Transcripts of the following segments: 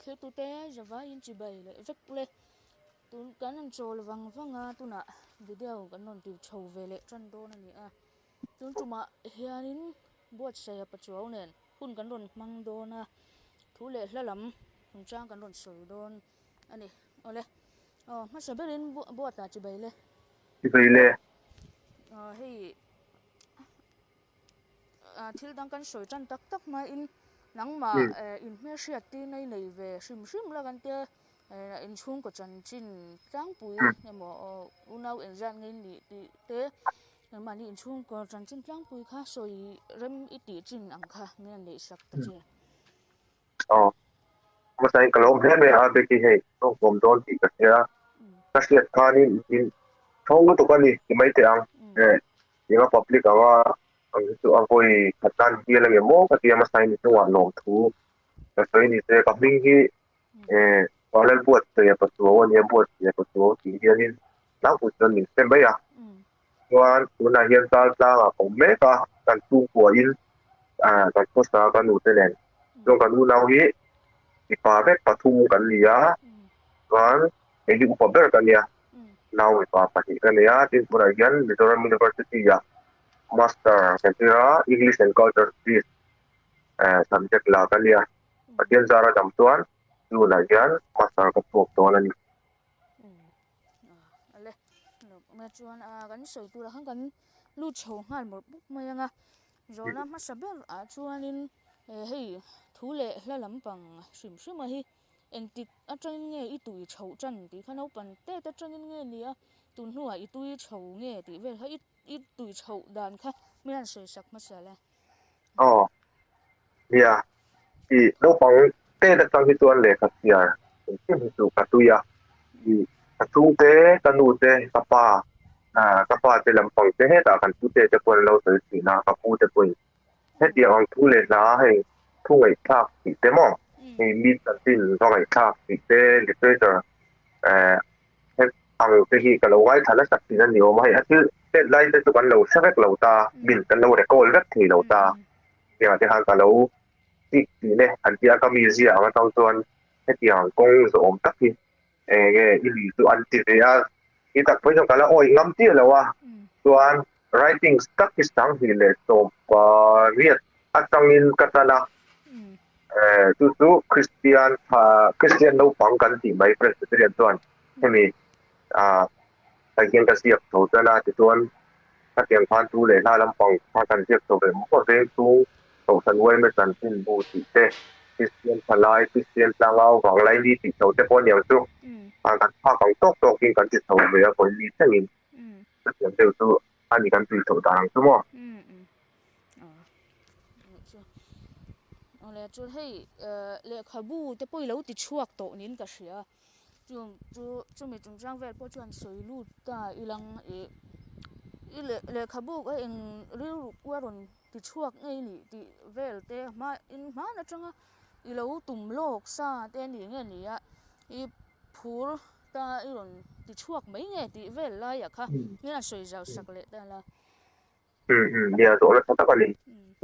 Thlirtute zavaiin chibai leh vek le. Tun kan rawn chawl vang vang a, tunah video kan rawn ti chho ve leh tan dawn a ni a. Tun tumah hianin buatsaih a pachuau nen hun kan rawn hmang dawn a, thu leh hla lam chungchang kan rawn sawi dawn a ni. Awle, aw hmasa berin buatah chibai le. Chibai le. Aw hei. Thil dang kan sawi tan tak tak hmain nangmah inhmelhriat tir na i nei ve hrim hrim la kan tia inchhungkaw chanchin tlangpui emaw unau engzat nge nih tih te mahni inchhungkaw chanchin tlangpui kha sawi rem i tih chin ang kha min rawn neih sak ta che. Aw, hmasain ka lo awm hle mai a, Becky hei rawngkawm dawn tih ka hria, ka hriat khanin min thawng lutuk a ni ti mai teh ang. Tinga public anga ang hi chu a vawi khat nan hial a nge maw ka ti a, hmasain i hnungah lawmthu ka sawi ni se ka hming hi Vanlal Buatsaia Pachuau a nia, Buatsaia Pachuau tih hianin tlangpui chuan min hre mai a. Chuan tunah hian chal tlangah ka awm mek a, kan chhungkuain kan khawsa ka nute nen chuan kan unau hi mipa vek pathum kan ni a, chuan hei hi upa ber ka nia, nau mipa pahnih ka nei a, tin tunah hian Mizoram University ah Master ka zir a, English and Culture Studies subject la ka nia, Pathian zara dam chuan tunah hian Master ka chhuak dawn a ni. Ale enge chuan a kan sawi turah khan kan lut chho nghal mawlh bawk mai ang a zawhna hmasa ber ah chuanin hei thu leh hla lampang hrim hrim a hi engtik atangin nge i tui chhoh tan tih kha naupang tet atangin nge ni a tun hnuah i tui chho nge tih vel kha i tui chhoh dan kha mi han sawi sak hmasa la. Aw nia i naupang tet atang hi chuan lehkha chhiar engkim hi chu ka tui a i ka chhungte ka nu te ka pa ah ka pa te lampang te hetah kan pute te pawh an lo sawi thin a ka pu te pawhin hetiang ang thu leh hla hei thu ngaihthlak tih te maw hei mi chanchin va ngaihthlak tih te literature eh ang te hi ka lo ngaithla nasa thin a ni awm a hei a thil tet lai te chu kan lo hre vek lo ta min kan lo recall vek thei lo ta tiangah te khan ka lo chik thin e an tia ka mizia ang atang chuan hetiang kawng zawhawm tak hi eng nge i ni chu an ti ve a ti tak pawhin chuan ka la awih ngam chiah lo a chuan writings tak hi sanghnih leh sawm pariat atangin ka tan a eh chu chu Christian Christian naupang kan tih mai Presbyterian chuan hemi ah ah hian ka ziak chho tan a tichuan khatiang khan thu leh hla lampang kha kan ziak chho ve maw veng chung Kohhran Uaime chanchinbu tih te Kristian thalai Kristian tlangau vanglai ni tih chho te pawh a ni ang chu kan phak ang tawk tawkin kan ti chho ve a vawi mi thlengin chutiang deuh chu a ni kan tui chhoh dan ang chu maw. Awle chuan hei lehkhabu te pawh i lo ti chhuak tawh niin ka hria chung chu chumi chungchang vel pawh chuan sawi lut ta ilang ih i lehkhabu kha eng rilru a rawn ti chhuak ngei nih tih vel te hma in hman atanga i lo tum lawk sa te a ni nge ni a i phur ta i rawn ti chhuak mai nge tih vel laiah kha min rawn sawi zau sak leh ta la. Nia zawh nasa tak a ni.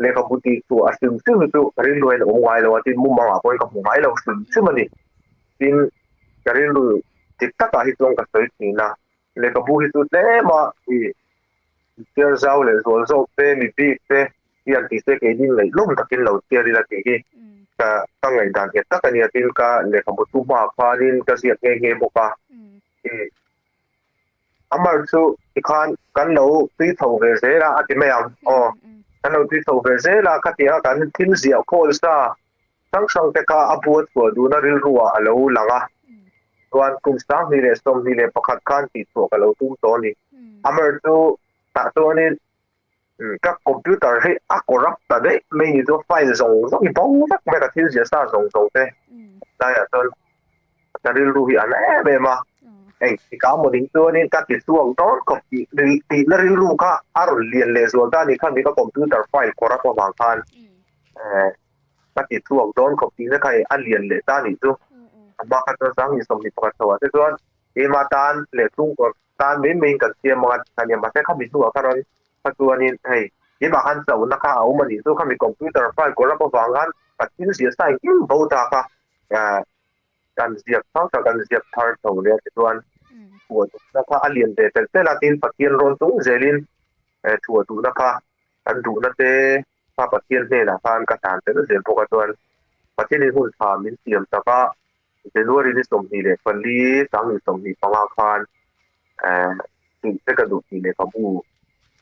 Lehkhabu tih chu a hrim hrim hi chu ka rilru hian a awm ngai lo a, tin mumangah pawhin ka hmu ngai lo hrim hrim a ni. Tin, ka rilru dik takah hi chuan ka sawi thin a, lehkhabu hi chu tlem a i chhiar zau leh zual zawk te, mi bik te hian ti se keini ngaihnawm takin lo chhiar ila tih hi ka ka ngaihdan nghet tak a ni a, tin ka lehkhabu chu hmaah khanin ka ziak nghe nghe bawk a. Amar chu tikhan kan lo tui chho ve zel a, a ti mai ang. Aw, kan lo tui chho ve zel a, khatianga kan thil ziah khawl sa hrang hrang te kha a bu a chhuah duhna rilru ah a lo lang a. Chuan kum 2021 khan tihchhuah ka lo tum tawh a ni. Amar chu tah chuanin ka computer hi a corrupt ta daih mai ni chu file zawng zawng hi bo vek mai ka thil ziah sa zawng zawng te laiah chuan ka rilru hi a na em em a hei tika maw ding chuanin ka ti chhuak dawn khawp tih tihna rilru kha a rawn lian leh zual ta a ni kha mi ka computer file corrupt avang khan eh ka ti chhuak dawn khawp tihna kha a lian leh ta a nih chu a hma kha chuan 2021 chho ah te chuan keimah tan leh chhungkaw tan mai maiin kan siam ang a ti ania mahse khami hnuah kha rawn kha chuanin hei keimah khan chauhna kha a awm a nih chu khami computer file corrupt avang khan ka thil ziah sa engkim bo ta kha. Kan ziak thar kha kan ziak thar tho leh a tichuan thuah duhna kha a lian ve telh telh a, tin Pathian rawn chung zelin thuah duhna kha kan duhna te kha Pathian hnenah khan ka hlan tel zel bawk a chuan Pathianin hun tha min siam tak a, January ni 24 2025 khan tih te ka duh tih lehkhabu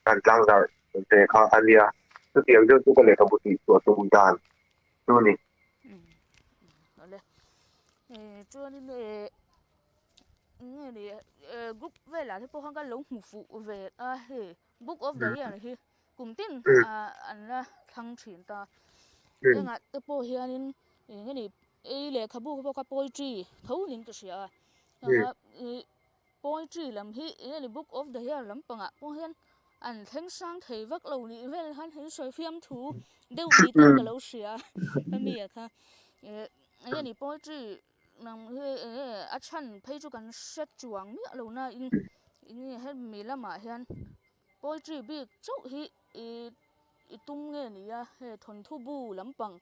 kan tlangzarh ve kha a nia, chutiang deuh chu ka lehkhabu tih chhuah tum dan chu ni. Awle chuanin nge ni group velah te pawh khan ka lo hmu fuh ve a hei book of the year hi kum tin an la thlang thin ta engah te pawh hianin eng nge ni ei lehkhabu pawh kha poetry tho niin ka hria a Poetry lam hi eng nge ni book of the year lampangah pawh hian an thleng sang thei vak lo nih vel khan an sawi fiam thu deuh ni ten ka lo hria a mi ah kha eh eng nge ni poetry lam hi eng nge a chhan phei chu kan hre chuang miah lo na in eng nge hemi lamah hian poetry bik chauh hi ih i tum nge ni a hei thawnthu bu lampang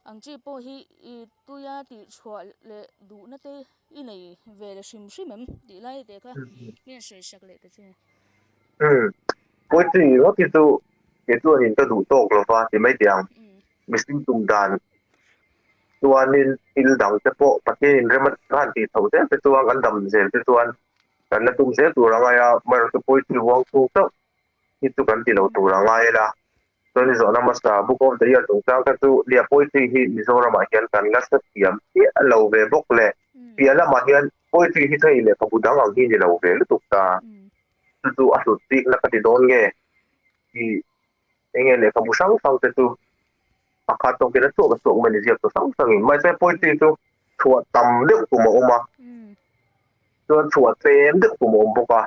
ang chi pawh hi i tuia tih chhuah leh duhna te i nei ve leh hrim hrim em tih lai te kha nge sawi sak leh ta che. Umm poetry ngawt hi chu kei chuanin ka duh tawk lo va ti mai teh ang mihring tum dan chuanin thil dang te pawh Pathianin rem a han tih chhoh zel te chuan kan dam zel te chuan kan la tum zel tur a ngai a amaherawhchu poetry huang chhung chauh hi chu kan ti lo tur a ngai ila chuan i zawhna hmasa Book of the Year chungchang kha chu lia poetry hi Mizoramah hian kan la hre thiam chiah lo ve bawk le piah lamah hian poetry hi chu hei lehkhabu dang ang hi ni lo ve lutuk ta chu chu a hlut bikna ka ti dawn nge i enge lehkhabu hrang hrang te chu a khat tawkin a chhuak a chhuak mai ni ziak tu hrang hrangin mahse poetry chu chhuah tam deuh kum a awm a chuan chhuah tlem deuh kum a awm bawk a.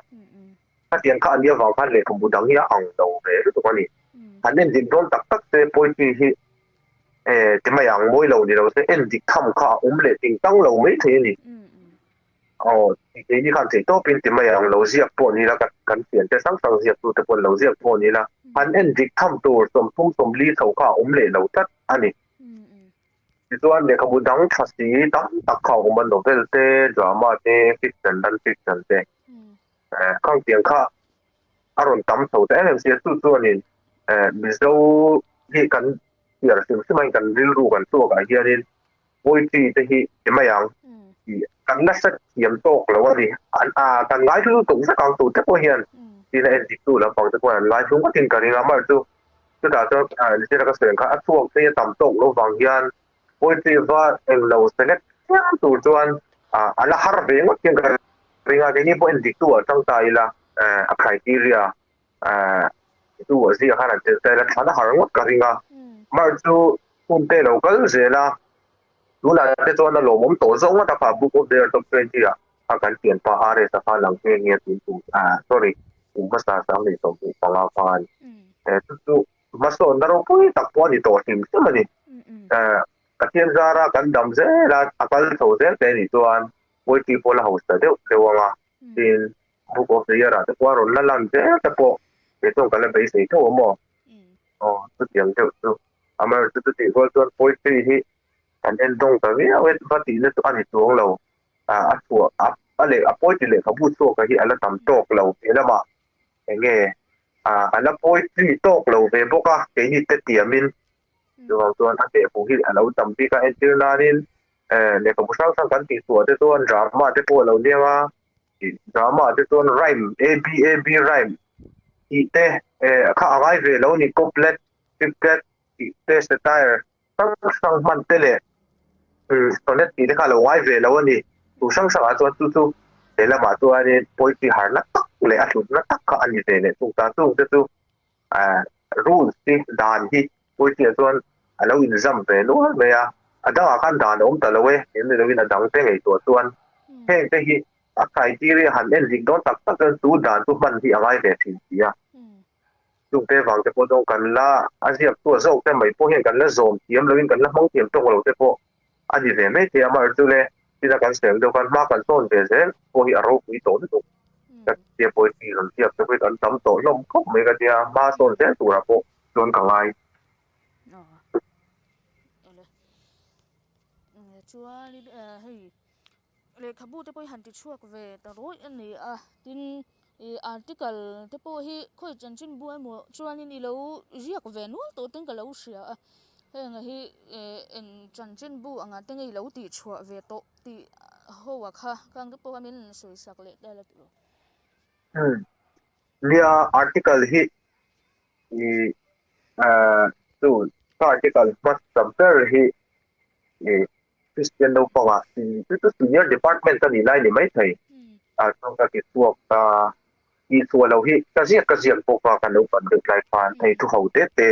Khatiang kha a nia vang khan lehkhabu dang hi a ang lo ve lutuk a ni. Han en dik dawn tak tak se poetry hi eh ti mai ang mawi lo ni lo se en dik tham kha a awm leh ting tang lo mai thei a ni. Aw keini khan theih tawpin ti mai ang lo ziak pawh ni la kan thian te hrang hrang ziak tu te pawh lo ziak pawh ni la han en dik tham tur 30 40 chho kha a awm leh lo tlat a ni. Tichuan lehkhabu dang tha si tam tak kha a awm a novel te, drama te, fiction, non fiction te. Khang tiang kha a rawn tam chho ta em em sia chu chuanin Mizo hi kan chhiar hrim hrim a kan rilru kan chhuak ah hianin poetry te hi ti mai ang tih kan la hre thiam tawk lo a ni kan ngaithla lutuk vek ang tute pawh hian tin a endik tu lampang te pawh an ngaithla ngawtin ka ring a amaherawhchu chutah chuan zira ka sawi ang khan a chhuak phei a tam tawk lo vang hian Poetry va englo select chiam tur chuan a la har ve ngawt hian ka ring a, keini pawh endik tu ah tang ta ila a criteria tu ah zia khan an tel ta ila thlan a har ngawt ka ring a, mar chu hun te lo kal zel a, tunah te chuan a lawmawm tawh zawk ngawt a kha book of the year top 20 ah kha kan thianpa RS a khan ang nghe nghe tun tum sorry kum hmasa 2025 khan chu chu Hmasawnna ropui tak pawh a ni tawh hrim hrim a ni. Pathian zara kan dam zel a, a kal chho zel te nih chuan poetry pawh la hausa deuh deuh ang a, tin Book of the Year ah te pawh a rawn la lan zel te pawh kei chuan ka la beisei tho a maw? Aw chutiang deuh chu. Amaherawhchu chutih rual chuan poetry hi kan en dawng ta viau e va tihna chu a ni chuang lo. A chhuah a leh a poetry lehkhabu chhuaka hi a la tam tawk lo piah lamah eng nge a la poetry tawk lo ve bawk a keini te tiamin chuvang chuan a tehpawh hi a lo tam bik a entir nanin lehkhabu hrang hrang kan tih chhuah te chuan drama te pawh a lo niang a drama te chuan rhyme A B A B rhyme tih te kha a ngai ve lo ni couplet triplet tih te satire hrang hrang hman te leh sonnet tih te kha a lo ngai ve lo a ni. Chu hrang hrangah chuan chu chu lehlamah chuanin poetry harna tak leh a hlutna tak kha a ni ve leh thung ta. Chung te chu rules hi dan hi poetry ah chuan a lo inzam ve nual mai a, a dangah khan dan a awm ta lo e, em ni loin a dang te ngaihtuah chuan heng te hi a criteria han en dik dawn tak tak chuan chu dan chu hman hi a ngai ve thin si a. Chungte vang te pawh chuan kan la a ziak tu a zawk te mai pawh hian kan la zawm thiam loin kan la hmang thiam tawk lo te pawh a ni ve mai thei a, amaherawhchu le tina kan sawi ang deuh khan hma kan sawn ve zel pawh hi a ropui tawh lutuk ka tia poetry rawn ziak te pawh hi kan tam tawh hlawm khawp mai ka tia hma sawn zel turah pawh chuan ka ngai. Chuan hei. Lehkhabu te pawh hi han ti chhuak ve ta rawih a ni a, tin ih article te pawh hi khawi chanchin bu emaw chuanin i lo ziak ve nual tawh ten ka lo hria a, heng hi eh eng chanchin bu angah te nge i lo tih chhuah ve tawh tih ho a kha khang te pawh kha min sawi sak leh ta la tih lo. Umm nia article hi ih ah chu ka article hmasa ber hi ih Kristian naupangah chu chu senior department ka nih lai ni maithei ah chuan ka ti chhuak ta. Tihchhuah loh hi ka ziak ka ziak bawk a, ka naupan deuh tlai khan hei thu ho te te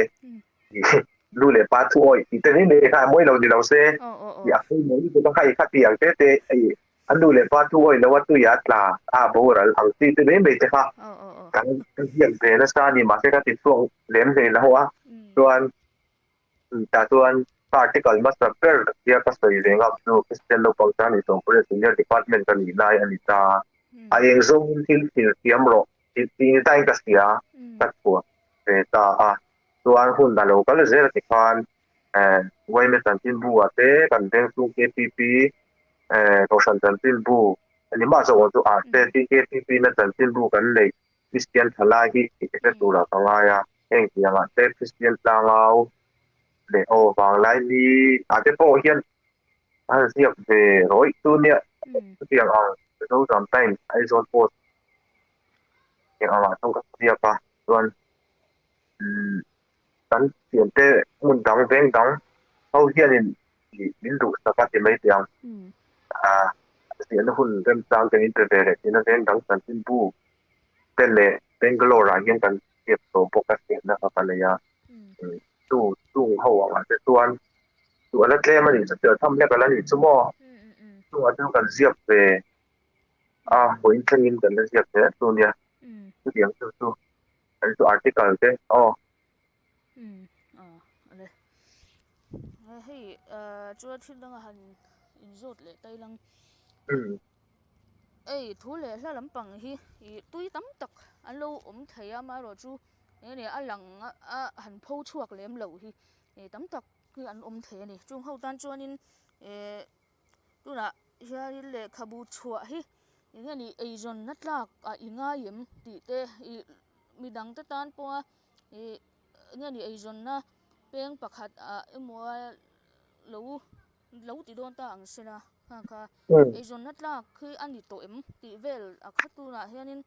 nu leh pa thu awih tih te mai mai kha a mawi lo ni lo se tih a pawimawh lutuk a, hei kha tih ang te te hei a nu leh pa thu awih lo a tui a tla a boral ang chi te mai mai te kha kan ka ziak ve nasa a ni mahse ka ti chhuak lem hlei lo a chuan Tah chuan ka article hmasa ber tia ka sawi ve ngam chu Kristian naupang tan i sawmpuia Senior Department ka nih lai a ni ta. A eng zawngin thil thil thiam rawh tih tih ni tain ka hria ka chhuah ve ta a. Chuan hun a lo kal zel a ti khan Yma Chanchinbu ah te kan veng chung KPP Kohhran Chanchinbu a ni mah zawk ang chu ah te KPP na Chanchinbu kan neih Kristian thalai hi hre turah ka ngai a, heng tiangah te Kristian tlangau leh aw vanglai mi ah te pawh hian a han ziak ve rawih chu nia chutiang ang Zozam Times, Aizawl Post tiang angah chuan ka ziak a, chuan umm kan thiante hmun dang veng dang ho hianin min duhsak a ti mai teh ang. Ah ziahna hun remchang kan inpe ve leh tihna veng dang chanchinbu te leh Bangalore ah hian kan ziak tawh bawk a ziahna kha ka nei a. Chu chung ho angah te chuan chu a la tlem a nih chu tel tham hlek a la nih chu maw. Chungah chuan kan ziak ve a, vawiin thlengin kan la ziak ve a chu nia. Chutiang chu chu an chu article te aw. Umm aw ale hei chuan thil danga han inzawt leh ta ilang hei thu leh hla lampang hi ih tui tam tak an lo awm thei a amaherawhchu eng nge a lang a han pho chhuak lem loh hi ih tam tak hi an awm thei a ni chung ho tan chuanin eh tunah hianin lehkhabu chhuah hi eng nge ni eizawnna tlak ah i ngai em tih te ih midang te tan pawha ih eng nge ni eizawnna peng pakhat ah emaw a lo lo ti dawn ta ang se la kha kha eizawnna tlak hi a ni tawh em tih vel a kha tunah hianin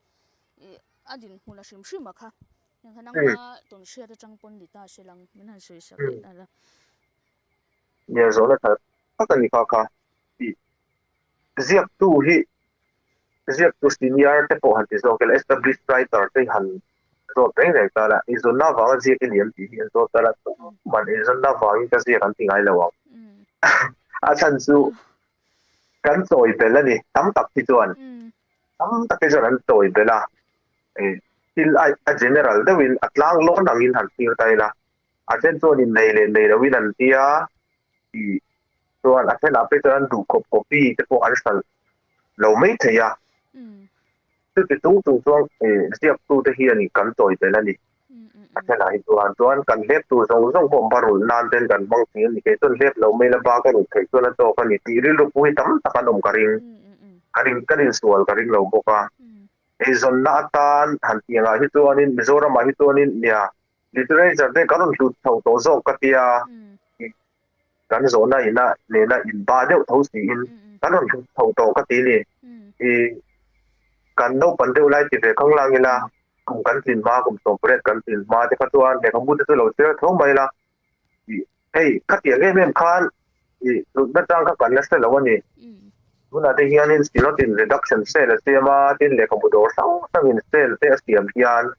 ih a dinhmun a hrim hrim a kha heng kha nangma tawn hriat atang pawn ni ta se lang min han sawi sak leh ta la. Nia zawhna that tak a ni kha kha tih ziaktu hi ziaktu senior te pawh han ti zawk ila established writer te han zawt reng reng ta la eizawnna avanga ziak i ni em tih hi an zawt ta la tuman eizawnna avangin ka ziak an ti ngai lo ang a chhan chu kan chawi belh a ni tam tak hi chuan tam tak hi chuan an chawi belh a thil a general deuhin a tlang lawn angin han thlir ta ila A then chuan in nei leh nei loin an tia tih chuan a thenah phei chuan an duh khawp copy te pawh an hralh lo mai thei a. Chuti chung chung chuan ziaktu te hian kan chawi tel a ni. A thenah hi chuan chuan kan hlep tur zawng zawng pawh ba rulh nan ten kan hmang thei a ni. Kei chuan hlep lo mai la ba ka rulh theih chuan a tawk a ni tih rilru pawh hi tam tak an awm ka ring. Ka ring ka rinsual ka ring lo bawk a. Eizawnna atan han tih angah hi chuanin Mizoramah hi chuanin nia Literature te kan rawn hlut chho tawh zawk ka tia, kan zawhna ina nena inba deuh tho siin kan rawn hlut chho tawh ka ti ni. I kan naupan deuh lai ti ve khang lang ila, kum kan tlin hma, kum 18 kan tlin hma te kha chuan lehkhabu te chu lo chhiar tho mai ila, i hei khatiang em em khan i hlutna chang kha kan la hre lo a ni. Tunah te hianin Synod in reduction sale a siam a, tin lehkhabu dawr hrang hrangin sale te a siam hian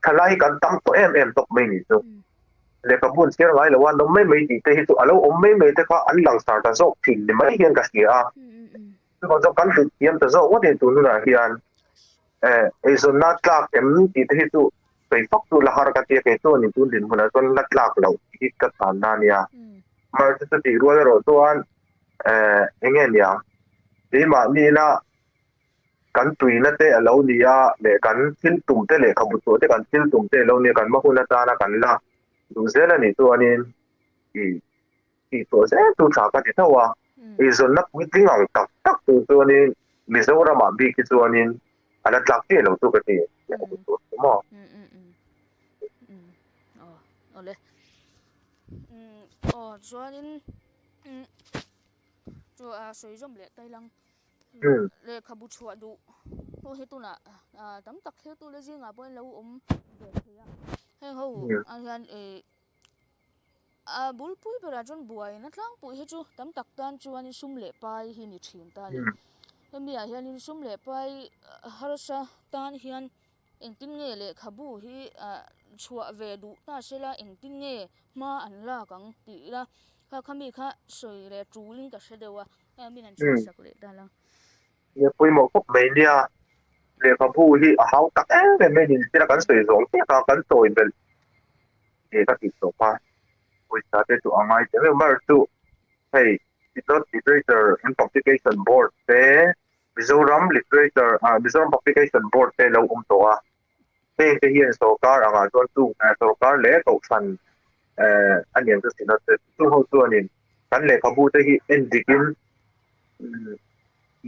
Thalai hi kan tam tawh em em tawp mai ni chu. Lehkhabu an chhiar ngai lo a, an awm mai mai tih te hi chu a lo awm mai mai te kha an langsar ta zawk thin ni mai hian ka hria a. Chuvang chuan kan hlut thiam ta zawk ngawt in tun hunah hian eh eizawnna tlak em tih te hi chu sawi fak chu la har ka tia kei chuan in tun dinhmunah chuan la tlak loh tih hi ka chhanna a nia. Mahse chutih rual erawh chuan eh eng nge niang keimahni ina kan tuina te a lo ni a leh kan thil tum te lehkhabu chhuah te kan thil tum te a lo ni a, kan hma hun atana kan la duh zel a nih chuanin ih tih chhuah zel chu tha ka ti tho a. Eizawnna puitling ang tak tak tur chuanin Mizoramah bik hi chuanin a la tlak chiah lo chu ka ti maw. Awle. Aw chuanin chu a sawi zawm leh tai lang. Lehkhabu chhuah duh pawh hi tunah tam tak thil tute zingah pawhin lo awm ve thei a. Heng ho ah hian ih a bulpui berah chuan buaina tlangpui hi chu tam tak tan chuan sum leh pai hi ni thin ta a ni. Hemi ah hianin sum leh pai harsa tan hian engtin nge lehkhabu hi ah chhuah ve duh ta sela engtin nge hma an lak ang tih ila kha khami kha sawi leh tulin ka hre deuh a. Heng min han chhuah sak leh ta la. Nia pawimawh khawp mai nia, lehkhabu hi a hau tak em em mai ni tira kan sawi zawng chiah kha kan sawi belh nge ka tih tawp a, pawisa te chu a ngai ta meuh mar chu hei Synod Literature and Publication Board te Mizoram Literature ah Mizoram Publication Board te lo awm tawh a, heng te hian sorkar angah chuan chung sorkar leh kohhran eh a niang chu Synod te chu ho chuanin kan lehkhabu te hi en dikin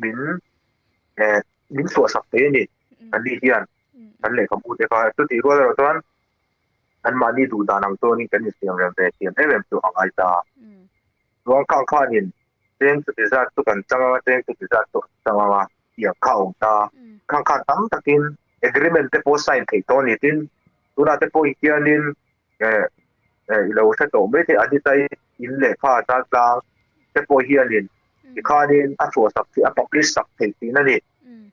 min eh min chhuahsak thei a ni kan ni hian kan lehkhabu te kha chutih rual erawh chuan anmahni duh dan ang chuanin kan insiam rem ve thiam em em chu a ngai ta. Chuan khang khanin cheng chuti zat chu kan chang anga cheng chuti zat chu an chang anga tih ang kha a awm ta. Khang khan tam takin agreement te pawh sign theih tawh a ni tin tunah te pawh hianin eh eh i lo hre tawh mai thei Anitai in lehkha a tan tlang te pawh hianin tikhanin a chhuahsak theih a publish sak theih tihna a ni.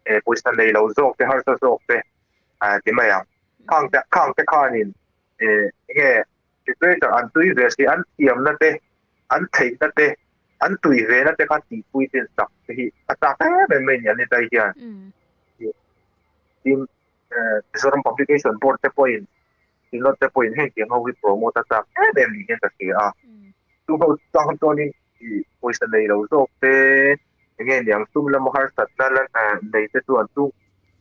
Eh pawisa nei lo zawk te harsa zawk te ah ti mai ang. Khang te khang te khanin eh enge literature an tui ve si an thiamna te an theihna te an tui ve na te kha tihpui chin sak te hi a chak em em mai a ni Anitai hian. Tin eh Mizoram Publication Board te pawhin Synod te pawhin heng tiang ho hi promote a chak em em niin ka hria a. Chu ho chang chuanin ih pawisa nei lo zawk te eng nge niang sum lama harsatna la nei te chuan chu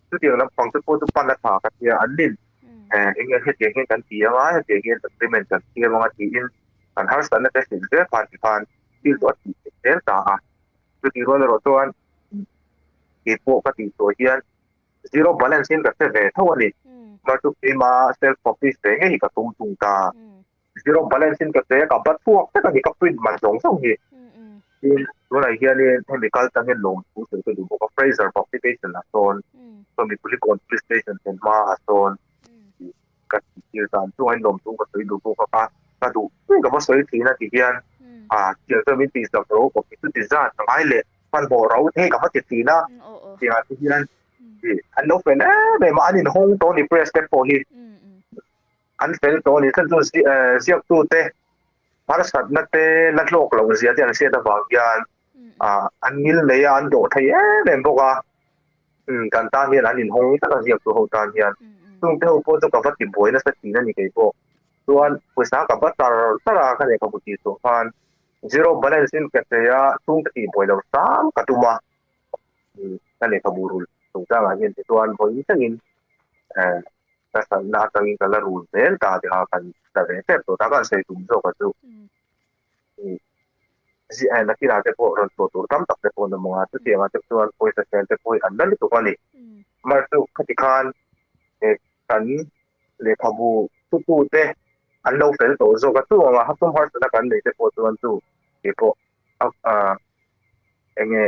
chutiang lampang te pawh chu pan a tha ka tia an nin eng nge hetiang hian kan ti anga hetiang hian agreement kan siam anga tiin kan harsatna te hrilh zel khan tikhan thil chu a tih theih zel ta a. Chutih rual erawh chuan keipawh ka tih tawh hian Zero balance in ka hre ve tho a ni. Mar chu keima self publish ve ngei hi ka tum tung ta. Zero balance in ka che a, ka bat chhuak vek a ni, ka print man zawng zawng hi. Tin, tunah hianin hemi kal tangin lawmthu sawi ka duh bawk a, Fraser Publication ah sawn, sawmi Kulikawn Police Station thlen hma ah sawn ka tihtir dan chungah lawmthu ka sawi duh bawk a, ka duh ka va sawi thin a ti hian, ah thian chuan min tihsak ro kawp hi chuti zat a ngai leh. Hmanhmawh ro te hi ka va ti thin a, tiangah te hian an lo fel em em a, an inhawng tawh a ni press te pawh hi an fel tawh a ni, chuan chu ziaktu te harsatna te la hlawk loh zia te an hriat avang hian an ngil nei a, an dawh thei em em bawk a, kan tan hian an inhawng tak a ziaktu ho tan hian, chung te ho pawh chu ka va ti buai nasa thin a ni kei pawh, chuan pawisa ka va tar tar a ka lehkhabu tih suah khan. Zero balance in ka che a, chung ka tih buai lo hram ka tum a, ka lehkhabu rul chungchangah hian tichuan vawiin thlengin ka salna atangin ka la rul zel ta tih kha kan la ve tep tawh ta, ka han sawi tum zawk a chu nakinah te pawh rawn chhuah tur tam tak te pawh an awm ang a, chutiangah te chuan pawisa sel te pawh hi an la lutuk a ni. Amaherawhchu khati khan kan lehkhabu thutute an lo fel tawh zawk a, chu anga sum harsatna kan neih te pawh chuan chu kei pawh eng nge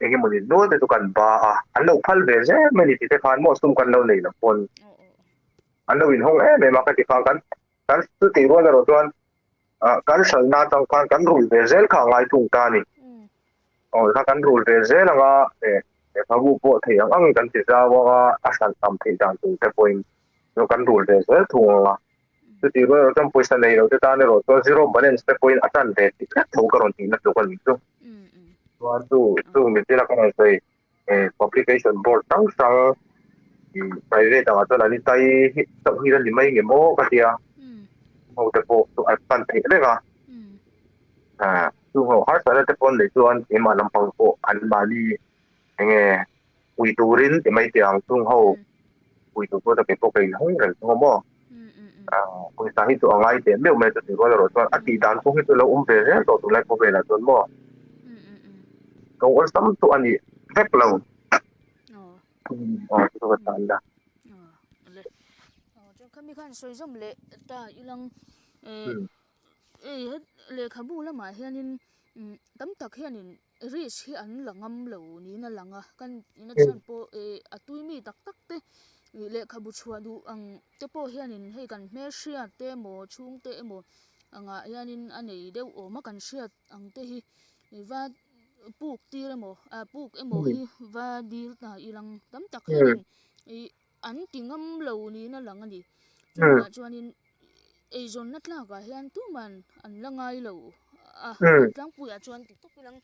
eng emawni nual te chu kan ba a, an lo phal ve zel mai a ni tih te khan maw sum kan lo nei lo pawn an lo inhawng em em a ka ti khan kan kan chutih rual erawh chuan kan hralhna atang khan kan rulh ve zel kha a ngai thung ta a ni. Aw kha kan rul ve zel anga lehkhabu pawh theih ang angin kan ti zau anga a hralh tam theih dan tur te pawhin chu kan rul ve zel thung anga chuti rual erawh chuan pawisa nei lo te tan erawh chuan zero balance te pawhin a tan ve tih tlat tho ka rawn tihna tluk a ni chu. Chuan chu chung mitin a ka rawn sawi publication board hrang hrang private angah chuan an intai chauh hi a ni mai nge maw ka tia ho te pawh chu an pan theih reng a. Chung ho harsatna te pawn leh chuan keimah lampang pawh an mahni eng nge pui turin ti mai teh ang chung ho pui tur pawh chu kei pawh ka inhawng reng thung a maw. Pawisa hi chu a ngai teh meuh mai chu tih rual erawh chuan a tih dan pawh hi chu lo awm ve zel tawh tunlai khawvelah chuan maw. Kawng awlsam chu a ni vek lo. Aw chu ka tan la. Chuan khami khan sawi zawm leh ta ilang lehkhabu lamah hianin tam tak hianin risk hi an la ngam lo niin a lang a kan ina chuan pawh a tui mi tak tak te lehkhabu chhuah duh ang te pawh hianin hei kan hmelhriat te emaw chhungte emaw angah hianin a nei deuh awm a kan hriat ang te hi va puk tir emaw ah puk emaw hi va dil ta ilang tam tak hianin ih an ti ngam lo niin a lang a ni chuvangah chuanin eizawnna tlakah hian tuman an la ngai lo a tlangpuiah chuan ti tawp ilang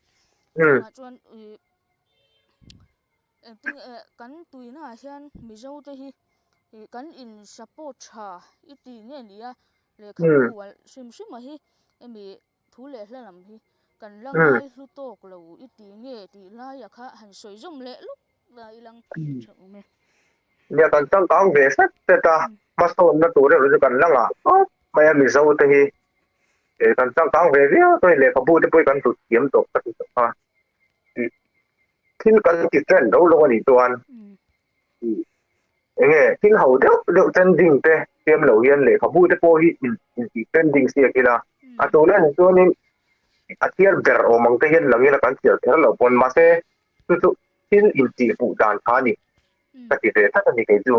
chuvangah chuan ih engtin nge kan tuinaah hian Mizo te hi ih kan in support tha i ti nge ni a lehkhabu hrim hrim a hi hemi Thu leh hla lam hi kan la ngai hlu tawk lo i ti nge tih laia kha han sawi zawm leh lawk la i lang tha awm e. Nia kan changkang ve hret hret a, hmasawnna tur erawh chu kan la ngah tawp mai a Mizo te hi kan changkang ve viau chuan lehkhabu te pawh hi kan hlut thiam tawh ka ti tawh a, thil kan ti trend lo lo a nih chuan Eng nge thil ho deuh deuh trending te siam lo hian lehkhabu te pawh hi intih trending siak ila a tuna ni chuanin a chhiar ber awm ang te hian lang ila kan chhiar kher loh pawn mahse chu chu thil intih hmuh dan kha a ni ka ti ve tlat a ni kei chu.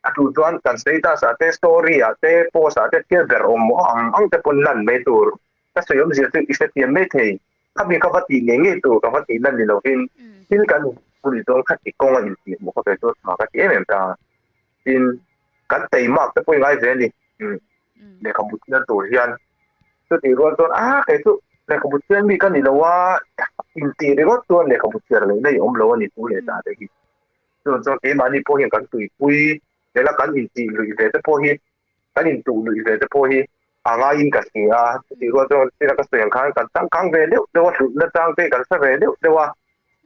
A tu chuan kan status ah te story ah te post ah te chhiar ber awm ang ang te pawn lan mai tur ka sawi awmzia chu i hrethiam mai thei. Khami ka va tih ngei ngei tur ka va tih na ni lovin thil kan inpui dawn kha ti kawnga intih hmuh kha ve chu tha ka ti em em ta. Tin, kan teimak te pawh i ngai ve a ni. Lehkhabu chhiar tur hian chutih rual chuan a kei chu lehkhabu chhiar mi ka ni lo a, intih ringawt chuan lehkhabu chhiar leh na i awm lo a ni thu leh ta te hi. Chuan chuan keimahni pawh hian kan tuipui leh la kan intih luih ve te pawh hi kan intuh luih ve te pawh hi a ngaiin ka hria a, chutih rual chuan tina ka sawi ang khan kan changkang ve deuh deuh a, hlutna chang te kan hre ve deuh deuh a,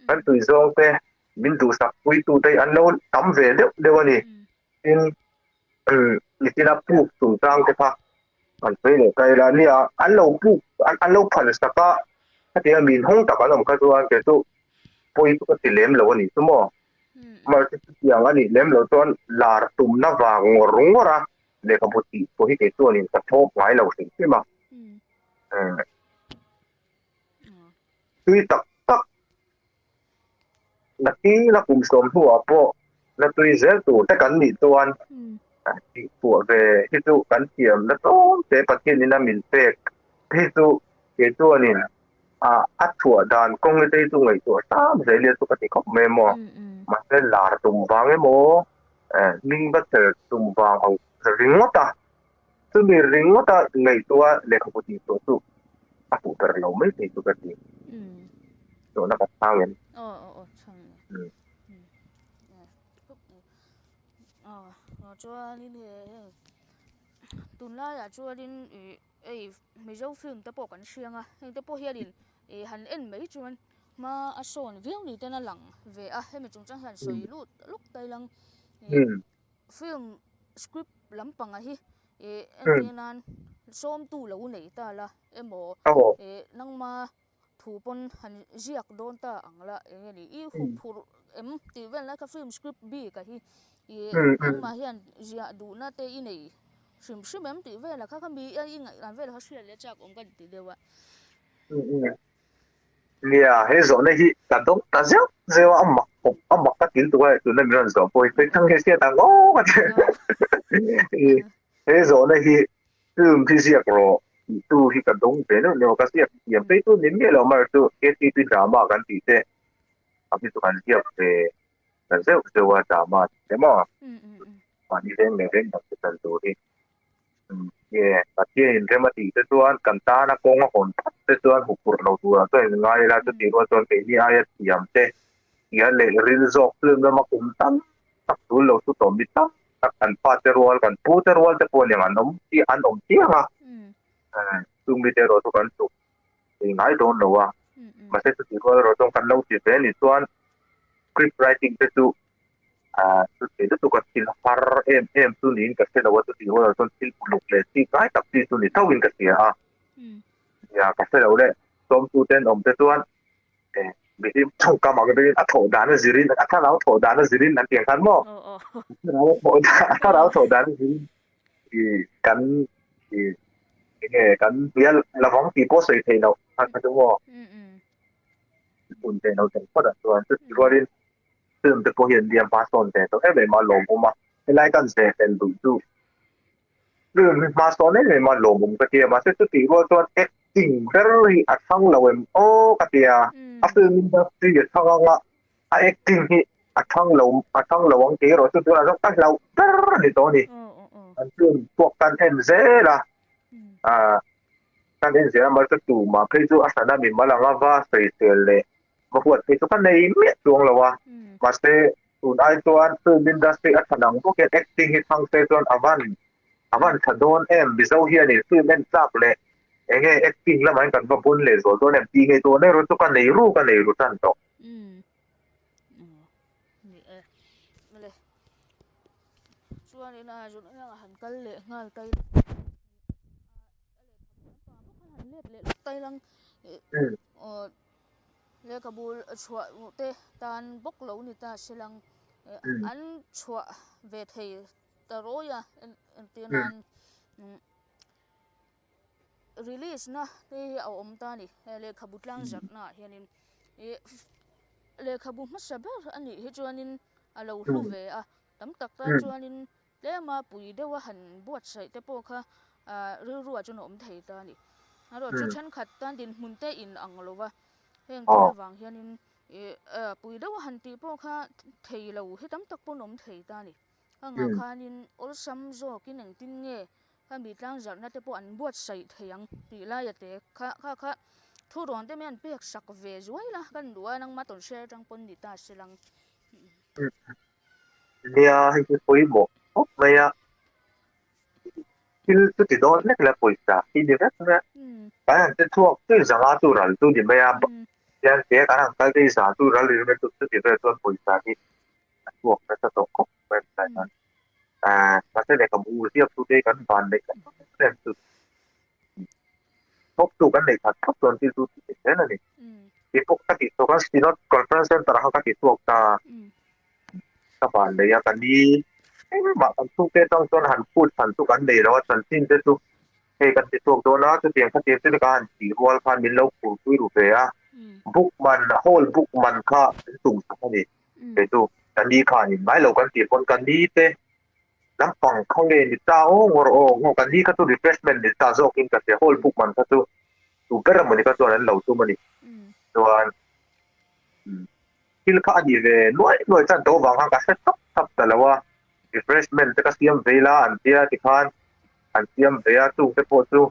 kan tui zawng te min duhsak puitu te an lo tam ve deuh deuh a ni. Tin, nichina puk chungchang te kha an sawi leh ta ila nia, an lo puk an lo phan sak a, khatiang a min hawng tak an awm kha chuan kei chu pawi chu ka ti lem lo a nih chu maw. Mahse chutiang a nih lem loh chuan lar tumna vang ngawr ngawr a lehkhabu tih pawh hi kei chuanin ka thlawp ngai lo hrim hrim a. Tui tak tak nakina kum sawm hnuah pawh la tui zel tur te kan nih chuan tih chhuah ve hi chu kan thiam na tlawm te Pathianin a min pek hi chu kei chuanin a chhuah dan kawng te hi chu ngaihtuah hram zel ila chu ka ti khawp mai emaw mahse lar tum vang emaw hming va cher tum vang ang ringawt a chumi ringawt a ngaihtuah lehkhabu tih chhuah chu a fuh ber lo mai thei chu ka ti tawhna ka chhang em. Chuanin tunlaiah chuanin ih Hei Mizo film te pawh kan hriang a, heng te pawh hianin ih han en mai chuan hma a sawn viau ni ten a lang ve a, hemi chungchang hian sawi lut luk ta ilang ih film script lampanga hi ih entir nan sawmtu lo nei ta la emaw ih nangma thu pawn han ziak dawn ta ang la eng nge ni i hup phurh em tih vel lai kha film script bik a hi ih nangmah hian ziah duhna te i nei hrim hrim em tih vel a kha kha mi i ngaihdan vel kha hriat leh chak awm ka ti deuh a. Nia he zawhna hi ka dawng ta zeuh zeuh a a mak khawp a mak ka til tuk a tuna min rawn zawh pawh hi khawi thang hi hriat ang aw ka ti he zawhna hi Film hi ziak rawh tih tu hi ka dawng ve neuh neuh a, ka ziak thiam phei chu ni miah lo mar chu KTP drama kan tih te ang hi chu kan ziak ve ta zeuh zeuh a drama tih te maw mahni veng leh veng dang te chan tur hi nge Pathian in rem a tih te chuan kan tana kawng a hawn phat te chuan huphurh lo turah chuan in ngai ila chutih rual chuan keini aia thiam te tia leh ril zawk film lama kum tam tak tul lo chu tawm mi tam tak kan pa te rual kan pu te rual te pawh aniang an awm chi an awm chiang a chung mi te erawh chu kan tluk thei ngai dawn lo a mahse chutih rual erawh chuan kan lo ti ve anih chuan script writing te chu chuti lutuk a thil har em em chu niin ka hre lo a chutih rual erawh chuan thil uluk leh chi kai tak chi chu ni tho in ka hria a nia ka hre lo le sawmtu ten awm te chuan. Mitin tawngkam ang deuhin a thawh dan a zirin a thlarau thawh dan a zirin an ti ang khan maw? A thlarau thawh dan a zirin i kan i enge kan hnial lovang tih pawh sawi theih loh kha kha chu maw? Hun theih loh tawh phawt ah chuan chuti rualin film te pawh hian liam hma sawn ve tawh em em a lawmawm a, helai kan zeh fel duh chu Film hi hma sawn em em a lawmawm ka tia mahse chutih rual chuan acting ber hi a thlang lo em aw ka tia a film industry a thlang anga a acting hi a thlang lo a thlang lo ang tih erawh chu tunah chuan ka hlauh ber a ni tawh a ni an film chhuak tan en zel a ah tan en zel a mahse tumah phei chu a hran a mimal anga va sawisel leh va huat phei chu ka nei miah chuang lo a mahse Tun ai chuan film industry a tha dang bawk hian acting hi thang se chuan a van a van tha dawn em Mizo hianin film en tlak leh enge acting lamah hian kan va bun leh zual dawn em tih ngei dawn erawh chu ka nei ru ka nei ru tan tawh. Umm ni e mawle chuanin a zun a han kal leh nghal tai a lehkhabu lampang bawk khan han let leh lawk tai lang aw. Lehkhabu chhuah te tan bawk lo ni ta se lang an chhuah ve thei ta rawi a entir nan release na te hi a awm ta a ni he lehkhabu tlang zarh na ah hianin ih lehkhabu hmasa ber a nih hi chuanin a lo hlu ve a tam tak tan chuanin Tlema pui deuha han buatsaih te pawh kha rilru ah chuan a awm thei ta a ni. Erawh chu thenkhat tan dinhmun te in ang lo va, heng thil avang hianin pui deuha han tih pawh kha thei lo hi tam tak pawn awm thei ta a ni. Hangah khanin awlsam zawkin engtin nge khami tlangzarhna te pawh an buatsaih thei ang tih laia te kha kha kha thu rawn te mai an pek sak ve zuai la kan duh a, nangmah tawn hriat atang pawn ni ta se lang. Nia hei hi pawimawh khawp mai a, thil chu ti dawn hlek la pawisa hi ni vek mai a, kan han che chhuak chu zanga chu ral chu ni mai a, hian te kan han kal te hi za chu ral ri mai chu chuti vel chuan pawisa hi a chhuak nasa tawh khawp mai a tunah hian ah mahse lehkhabu ziak tu te hi kan van neih em em chu. Thawk tu kan nei khat khawp chuan thil chu ti thei zel a ni. Tih pawh ka tih chhuak a, Synod Conference Centre ah kha ka ti chhuak ta. Ka van nei a, ka ni engmah kan chhungte atang chuan han phut chhan chu kan nei lo a, chanchin te chu hei kan ti chhuak dawn a, chutiang khatiang chu ka han tih rual khan min lo phur pui ru ve a. Book man, hall book man kha min tum sak a ni. Kei chu ka ni khanin mai lo kan tih pawn ka ni te Lampang kha nge ni ta aw ngawr aw ngaw kan hi kha chu refreshment ni ta zawkin ka hria hall book man kha chu tu ber emaw ni kha chuan an lo tum a ni chuan thil kha a nih ve nuai nuai chuan to vang khan ka hre thap thap ta lo a refreshment te ka siam ve ila an tia tikhan an siam ve a chung te pawh chu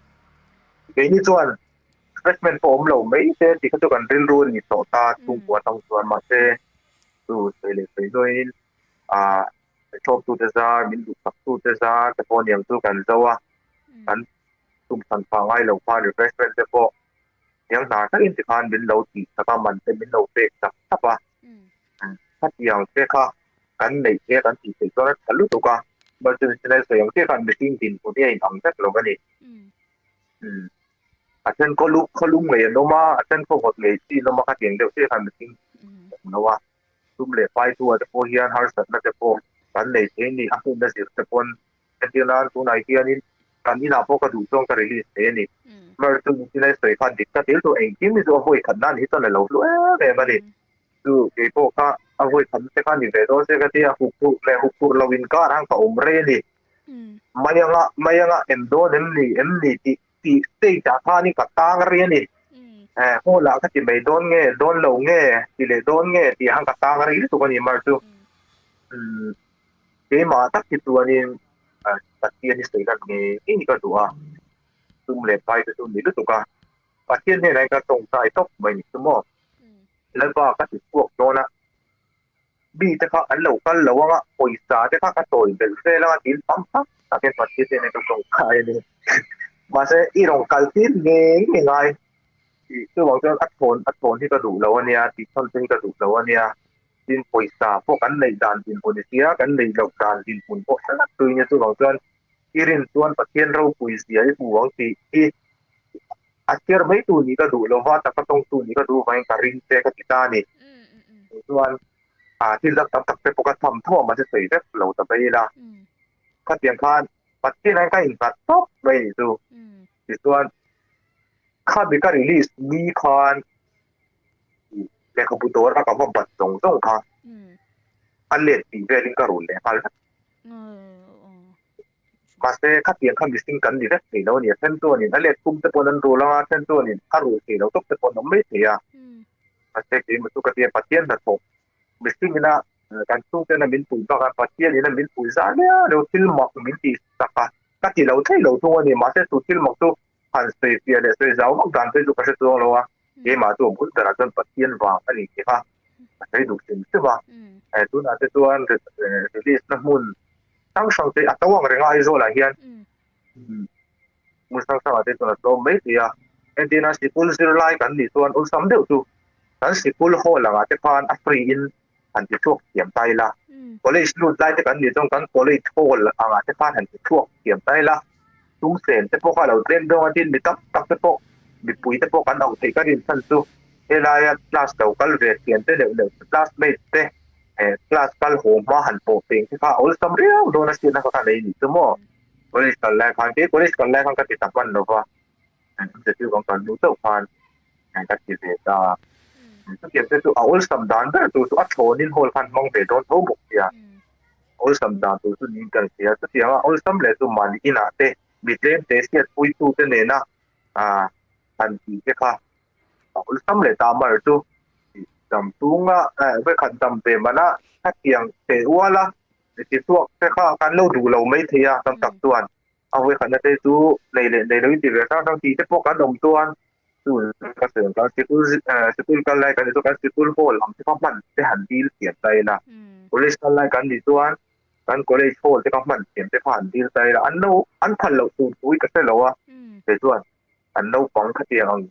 keini chuan refreshment pawh awm lo mai se tih kha chu kan rilru a ni tawh ta chhungkua atang chuan mahse chu sawi leh sawi nuaiin ah Thawktute zar, min duhsaktute zar te pawh niang chu kan zo a, kan tum hran phah ngai lo khan refreshment te pawh hniang hnar takin tikhan min lo tih sak a, man te min lo pek chak chap a. Khatiang te kha kan neih te kan tih theih chuan a tha lutuk a, emergency lai sawi ang chiah khan mihring dinhmun hi a inang vek lo a ni. A then khaw lu khaw lum ngei an awm a, a then khaw vawt ngei chi an awm a, khatiang deuh chiah khan mihring awm lo a. Sum leh paitua te pawh hian harsatna te pawh kan nei thei a ni. A hmunna zir te pawn entir nan tunah hianin kan inah pawh ka duh chuan ka release thei a ni. Mar chu nichina i sawi khan dik tak hil chu engkim hi chu a vawi khat nan hi chuan a lo hlu em em a ni. Chu kei pawh kha a vawi khat te kha ni ve dawn se ka tia huk phurh leh huk phurh lo inkar ang ka awm rei a ni. Mai anga mai anga em dawn em ni em ni tih tih stage ah khanin ka tang rih a ni. Eh, hall ah ka ti mai dawn nge, dawn lo nge, ti leh dawn nge tih ah khan ka tang rih lutuk a ni mar chu. Umm, keimah tak hi chuanin Pathian hi sawi lan ngei ngei ka duh a, sum leh pai te chu ni lutuk a, Pathian hnenah hian ka tawngtai tawp mai ni chu maw. Lalpa ka ti chhuak dawn a. Mi te kha an lo kal lo anga pawisa te kha ka tawi belh vel anga tiin tam tak takin Pathian hnenah ka tawngtai a ni. Mahse i rawn kal tir ngei ngei ngai tih chuvang chuan a thawn a thawn hi ka duh lo a nia tih chhan te hi ka duh lo a nia. Tin pawisa pawh kan neih dan dinhmun i sia kan neih loh dan dinhmun pawh hla tuiin a chuvang chuan i rin chuan Pathian ropui zia i hmu ang tih hi. A chhiar mai tu nih ka duh lova, taka tawng tu nih ka duh vangin ka ring che ka ti ta a ni. Chuan thil dang tam tak te pawh ka tham tho a, mahse sawi vek lo ta mai ila. Khatiang khan Pathian ah hian ka innghat tawp mai a nih chu. Tichuan khami ka release ni khan lehkhabu dawr a ka va bat zawng zawng kha a let tih velin ka rul leh nghal vek. Mahse khatiang kha mihring kan ni vek thei lo a ni. A then chuanin a let kum te pawhin an rul ang a, a then chuanin a rul thei lo tawp te pawh an awm mai thei a. Mahse keimah chu ka tia Pathian hnathawh mihring ina kan chhungten a min pui bak a, Pathian ina min pui zah liau liau thil mak min tih sak a, ka ti lo thei lo thung a ni. Mahse chu thil mak chu han sawi fiah leh sawi zau vak dan phei chu ka hre chuang lo a, keimah chu a bul berah chuan Pathian vang a ni tih kha ka sawi duh hrim hrim a. Tunah te chuan release na hmun hrang hrang te a to ang reng a Aizawl ah hian hmun hrang hrang ah te chuan a tlawm mai thei a, entirna sikul zirlai kan nih chuan awlsam deuh chu kan sikul hall ang ah te khan a free in han ti chhuak thiam ta ila, college lut lai te kan nih chuan kan college hall ang ah te khan han ti chhuak thiam ta ila, tum sen te pawh kha a lo tlem dawn a tin mi tam tak te pawh mipui te pawh kan auh theih ka rin chhan chu helaia class lo kal ve thiam te neuh neuh classmate te class kal haw hma han pawh peng te kha a awlsam riau dawn a hriatna kha ka nei nih chu maw college kal lai khan kei college kal lai khan ka ti ta hman lo va chu kan kal hnu chauh khan ka ti ve ta chutiang te chu a awlsam dan ber tur chu a thlawnin hall khan hmang ve dawn tho bawk sia awlsam dan tur chu niin kan hria chutianga awlsam leh chu mahni inah te mi tlem te hriatpuitu te nena han tih te kha a awlsam leh ta mar chu dam chunga vawikhat dam ve mana khatiang teh ual a tichhuak te kha kan lo duh lo mai thei a tam tak chuan a vawikhatna te chu nei leh nei lo in ti ve hrang hrang tih te pawh kan awm chuan chu ka sawi ang khan sikul sikul kal lai kan nih chuan kan sikul hall ang te kha hman te han dil thiam ta ila college kal lai kan nih chuan kan college hall te kha hman thiam te kha han dil ta ila an lo an phal loh tur thu hi ka hre lo a kei chuan an naupang khatiang ang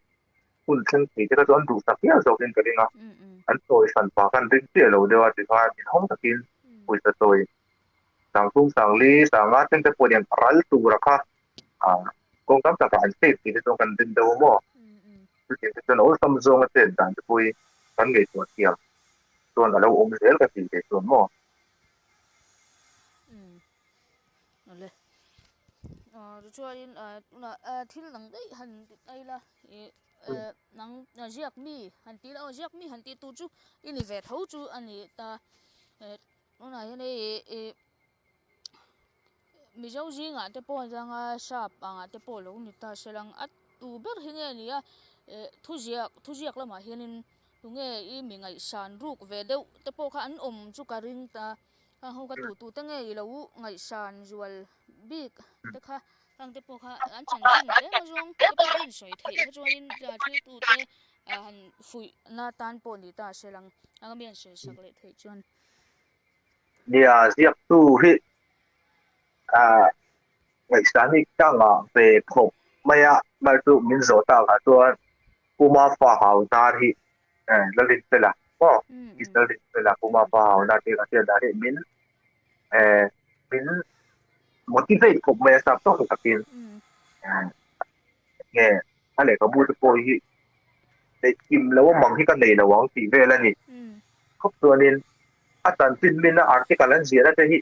hun thleng thei te kha chu an duhsak hial zawkin ka ring a, an sawi hran pah khan ring chiah lo deuh a tikhan inhawng takin pawisa sawi sangthum sangli sanga thleng te pawh hian ral tura kha kawng tam takah an save tih te chuan kan rin deuh a maw? Chutiang te chuan awlsam zawnga chet dan te pawh hi kan ngaihtuah thiam chuan a lo awm zel ka tih theih chuan maw? Awle. Tichuanin tunah thil dang daih han ti ta ila ih nang ziak mi han ti ila aw ziak mi han tih tur chu i ni ve tho chu a ni ta. Tunah hian hei ih Mizo zingah te pawh atanga sap angah te pawh lo ni ta se lang a tu ber hi nge ni a thuziak thuziak lamah hianin tunge i mi ngaihsan ruk ve deuh te pawh kha an awm chu ka ring ta. Heng ho ka tu tu te nge i lo ngaihsan zual bik te kha heng te pawh kha an chanchin tlem a zawng te pawh a insawi theih kha chuanin thil tu te han fuih na tan pawh ni ta se lang anga mi an sawi sak leh theih chuan. Nia ziaktu hi ngaihsan hi ka ngah ve khawp mai a, mar chu min zawh tak ah chuan Puma fa hau zar hi Lalrinfela maw Lalrinfela Puma fa hau zar tih ka hriat dan hi min min motivate khawp mai a sap tawk takin nge a lehkhabu te pawh hi neih kim lo a mang hi ka nei lo ang tih vel a ni khawp chuanin a chanchin min a article an ziahna te hi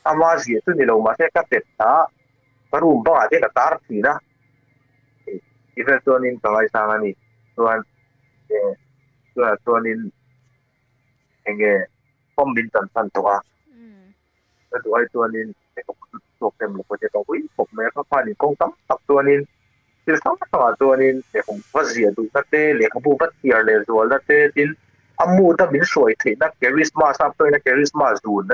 ama ziah chu ni lo mahse ka pet ta ka room bangah te ka tar thin a tih vel chuanin ka ngaisang a ni chuan tunah chuanin enge form min chan chhan tawh a ka duh ai chuanin chhuak em lo pawh ka ui khawp mai a ka khanin kawng tam tak chuanin thil hrang hrangah chuanin lehkhabu va ziah duhna te lehkhabu va chhiar leh zualna te tin a mood a min hruai theihna charisma sap tawina charisma zun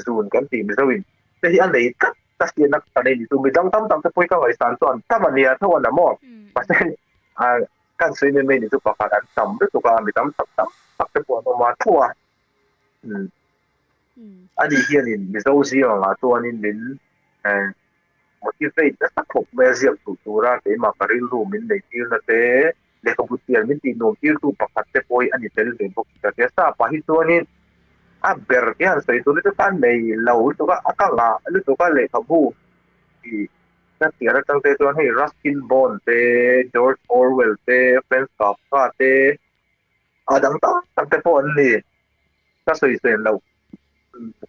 zun kan tih mizoin te hi a nei tlat ka hriatna ka nei ni chu midang tam tak te pawh hi ka ngaihsan chuan tam a nia tho a na maw mahse kan sawi mai mai ni chu pakhat an tam lutuk a mi tam tak tam tak te pawh an awm a tho a Ani hianin Mizo zingah chuanin min motivate nasa khawp mai a ziak duh tura keimah ka rilru min nei tirna te, lehkhabu chhiar min tih nuam tirtu pakhat te pawh hi a ni tel ve bawk ta sia. Sapa hi chuanin a ber te han sawi tur lutuk a nei lo lutuk a, a ka ngah lutuk a lehkhabu tih. Ka chhiar atang te chuan hei Ruskin Bond te, George Orwell te, Franz Kafka te, a dang tak tak te pawh an ni. Ka sawi sawi loh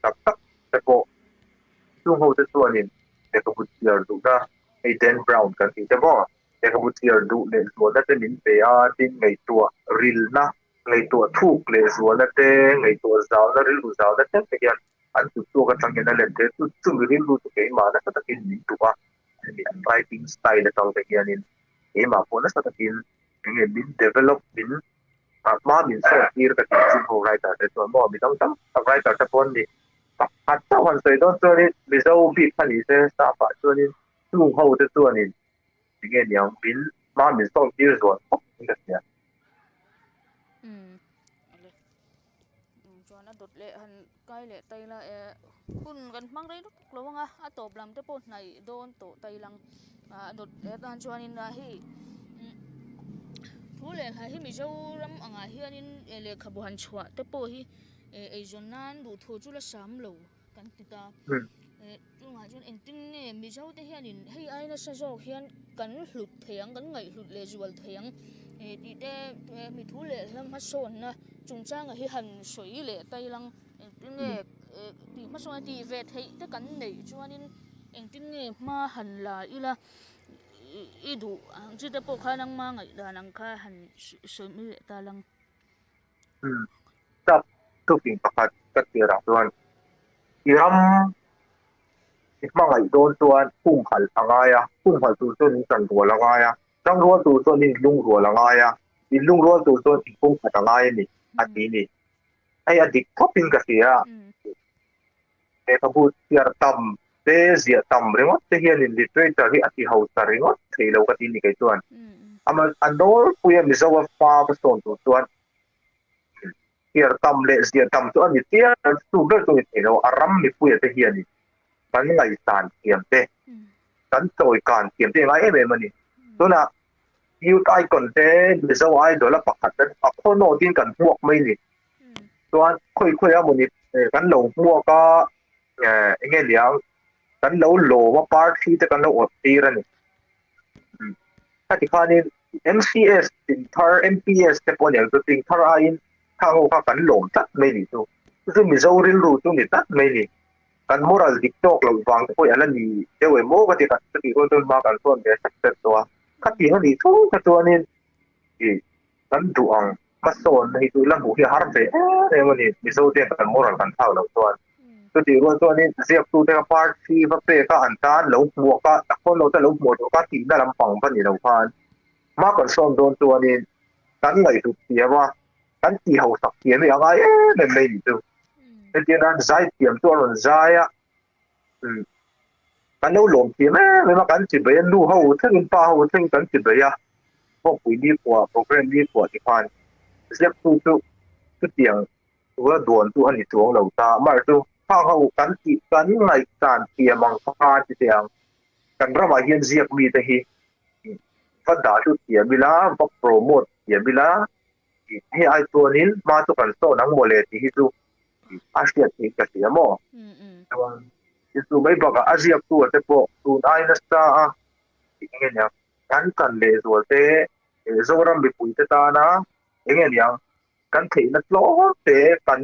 tak tak te pawh chung ho te chuanin lehkhabu chhiar duhna hei Dan Brown kan tih te maw lehkhabu chhiar duh leh zualna te min pe a, tin ngaihtuah rilna, ngaihtuah thuk leh zualna te, ngaihtuah zauna, rilru zauna thleng te hian an kut chhuak atangin a let ve chu chumi rilru chu keimah nasa takin min duh a, hemi an writing style atang te hianin keimah pawh nasa takin enge min develop min hma min sawt tir ka tih chin ho writer te chuan maw mi dang tam tak writer te pawh an ni pakhat chauh han sawi dawn chuanin Mizo bik kha ni se staff ah chuanin chung ho te chuanin enge niang min hma min sawt tir zual khawp in ka hria. Chuan a dawt leh han kai leh ta ila eh hun kan hmang rei lutuk lo ang a a tawp lam te pawh hnaih dawn tawh ta ila ah a dawt leh atan chuanin a hei thu leh hla hi Mizoram angah hianin lehkhabu han chhuah te pawh hi eh eizawn nan duhthu chu la sam lo kan ti ta eh chungah chuan engtin nge Mizo te hianin hei ai nasa zawk hian kan hlut thei ang kan ngaihhlut leh zual thei ang eh tih te mi thu leh hla hmasawnna chungchanga hi han sawi leh ta ilang engtin nge eh tih hmasawnna tih ve theih te kan neih chuanin engtin nge hma han la ila i duh ang chi te pawh khan engmah ngaihdan ang kha han sawi mai leh ta lang. Tap thupin pakhat ka tirah chuan i ram i hmangaih dawn chuan humhalh a ngai a, humhalh tur chuan in tanrual a ngai a, tangrual tur chuan in lungrual a ngai a, in lungrual tur chuan in pumkhat a ngai a ni a ti ni. Hei a dik khawpin ka hria. Lehkhabu chhiar tam te ziah tam ringawt te hianin literature hi a ti hausa ringawt thei lo ka ti ni kei chuan. Ama a nawlpuia Mizoa fa va sawn tur chuan chhiar tam leh ziah tam chu a ni chiang a, chu ber chu a ni thei lo. A ram mipuia te hianin kan ngaihsan thiam te, kan chawikan thiam te a ngai em em a ni. Tunah Youth Icon te Mizo Idol a pakhat a khawnawtin kan hmuak mai ni. Chuan khawi khawi a mawni kan lo hmuak a eng nge niang kan lo lawm a party te kan lo awrh tir a ni. Khati khanin MCS ting thar MPS te pawh aniang chu ting thar aiin khang ho kha kan lawm tlat mai ni chu. Chu chu Mizo rilru chu ni tlat mai ni. Kan moral dik tawk loh vang te pawh a la ni deuh em aw ka ti ka tih rual chuan hma kan sawn ve hrep hrep tawh a. Khatiang a nih thu kha chuanin kan duh ang. Hmasawnna hi chu la hmuh hi a har ve em em a ni. Mizo te kan moral kan thlak loh chuan. Chutih rual chuanin ziaktute kha party va pek a an tan lo hmuak a, a khawn lo te lo hmuh duh kha tihna lampang va ni lo khan hma kan sawn dawn chuanin kan ngaihhlut thiam a, kan tih hausak thiam hi a ngai em em mai ni chu. Hetiang nan zai thiam chu a rawn zai a, Kan lo lawm thiam em em a, kan chi bei a, nu ho thlengin pa ho thlengin kan chi bei a, Vawkpui nikhua program nikhua ti khan ziaktu chu chutiang tura duan chu a ni chuang lo ta, amaherawhchu khang ho kan tih kan ngaihsan thiam ang khan ti teh ang, kan ramah hian ziak mite hi va dah hlut thiam ila, va promote thiam ila, hei ai chuanin hma chu kan sawn ang mawle tih hi chu a hriat theih ka hria maw? Chuan chu mai bakah a ziaktu te pawh tun ai nasa a eng nge niang kan kan leh zual te Zoram mipui te tana eng nge niang kan theihna tlawm te kan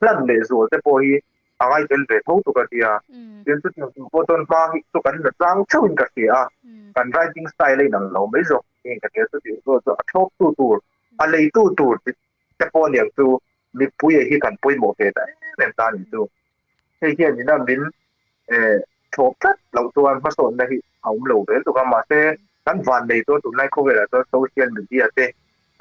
hlan leh zual te pawh hi a ngai tel ve tho tuk a tia. Tin chutiang tur pawh chuan hma hi chu kan la tlang theuhin ka hria a, kan writing style a inang lo mai zawk niin ka hria. Chutiang chu a thlawk tu tur a leitu tur te pawh aniang chu mipuia hi kan pawimawh ve ta em em ta a nih chu. Hei hian ina min thlawp tlat loh chuan hmasawnna hi a awm lo vel tuk a, mahse kan vannei chuan tunlai khawvelah chuan social media te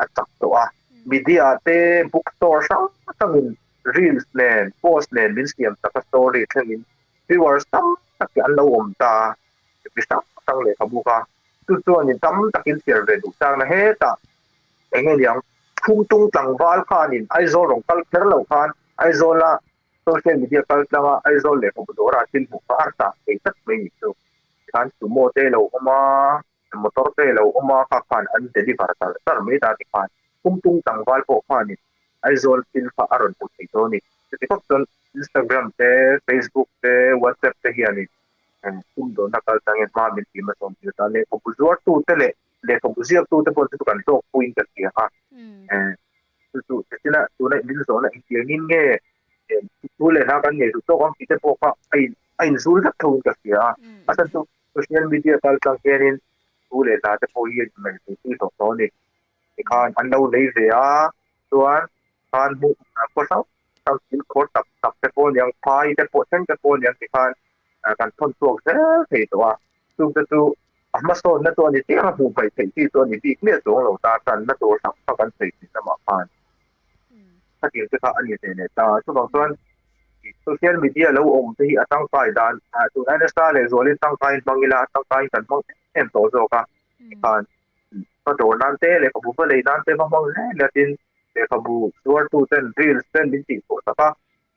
a chak tawh a, media te book store hrang hrangin reels nen post nen min siam chak a story thlengin viewers tam tak hi an lo awm ta a, mi hrang hrang lehkhabu kha chu chuanin tam takin chhiar ve duh changna hetah eng nge niang Phungtung tlangval khanin Aizawl rawn kal kher loh khan Aizawla social media kal tlanga Aizawl lehkhabu dawra thil hmuh kha a tah thei tlat mai ni chu. Tikhan sumo te lo awm a, motor te lo awm a, kha khan an deliver tar tar mai ta tikhan Phungtung tlangval pawh khanin Aizawl thil kha a rawn hmu thei dawn a ni. Chuti khawp chuan Instagram te, Facebook te, WhatsApp te hianin Sumdawnna kal changin hma min tih hmasawm tir ta. Lehkhabu zuartute leh lehkhabu ziaktute pawh chu kan hlawkpuiin ka hria a. Chu chu tina tuna min zawhna engtiangin nge thu leh hla kan ngei duh tawk ang tih te pawh kha a in a inzul vek thoin ka hria a. A chhan chu social media kal tlang hianin thu leh hla te pawh hi a inmai thei tawh tawh a ni. Tikhan an lo lei ve a, chuan khan hmuh khaw hrang hrang thil khawr tak tak te pawh aniang, phai te pawh thleng te pawh aniang tikhan kan thawn chhuak zel thei tawh a. Chung te chu a hmasawnna chu a ni chiang a, hmuh hmaih theih chi chu a ni bik miah chuang lo ta, tanna tur hrang hrang kan sawi thin lamah khan khatiang te kha a ni ve leh ta. Chuvang chuan social media lo awm te hi a tangkai dan tunlai nasa leh zualin tangkaiin hmang ila, tangkaiin kan hmang em em tawh zawk a tikhan Ka dawr nan te, lehkhabu va lei nan te va hmang hle hle tin lehkhabu zuartu ten reels ten min tih chhuah tak a,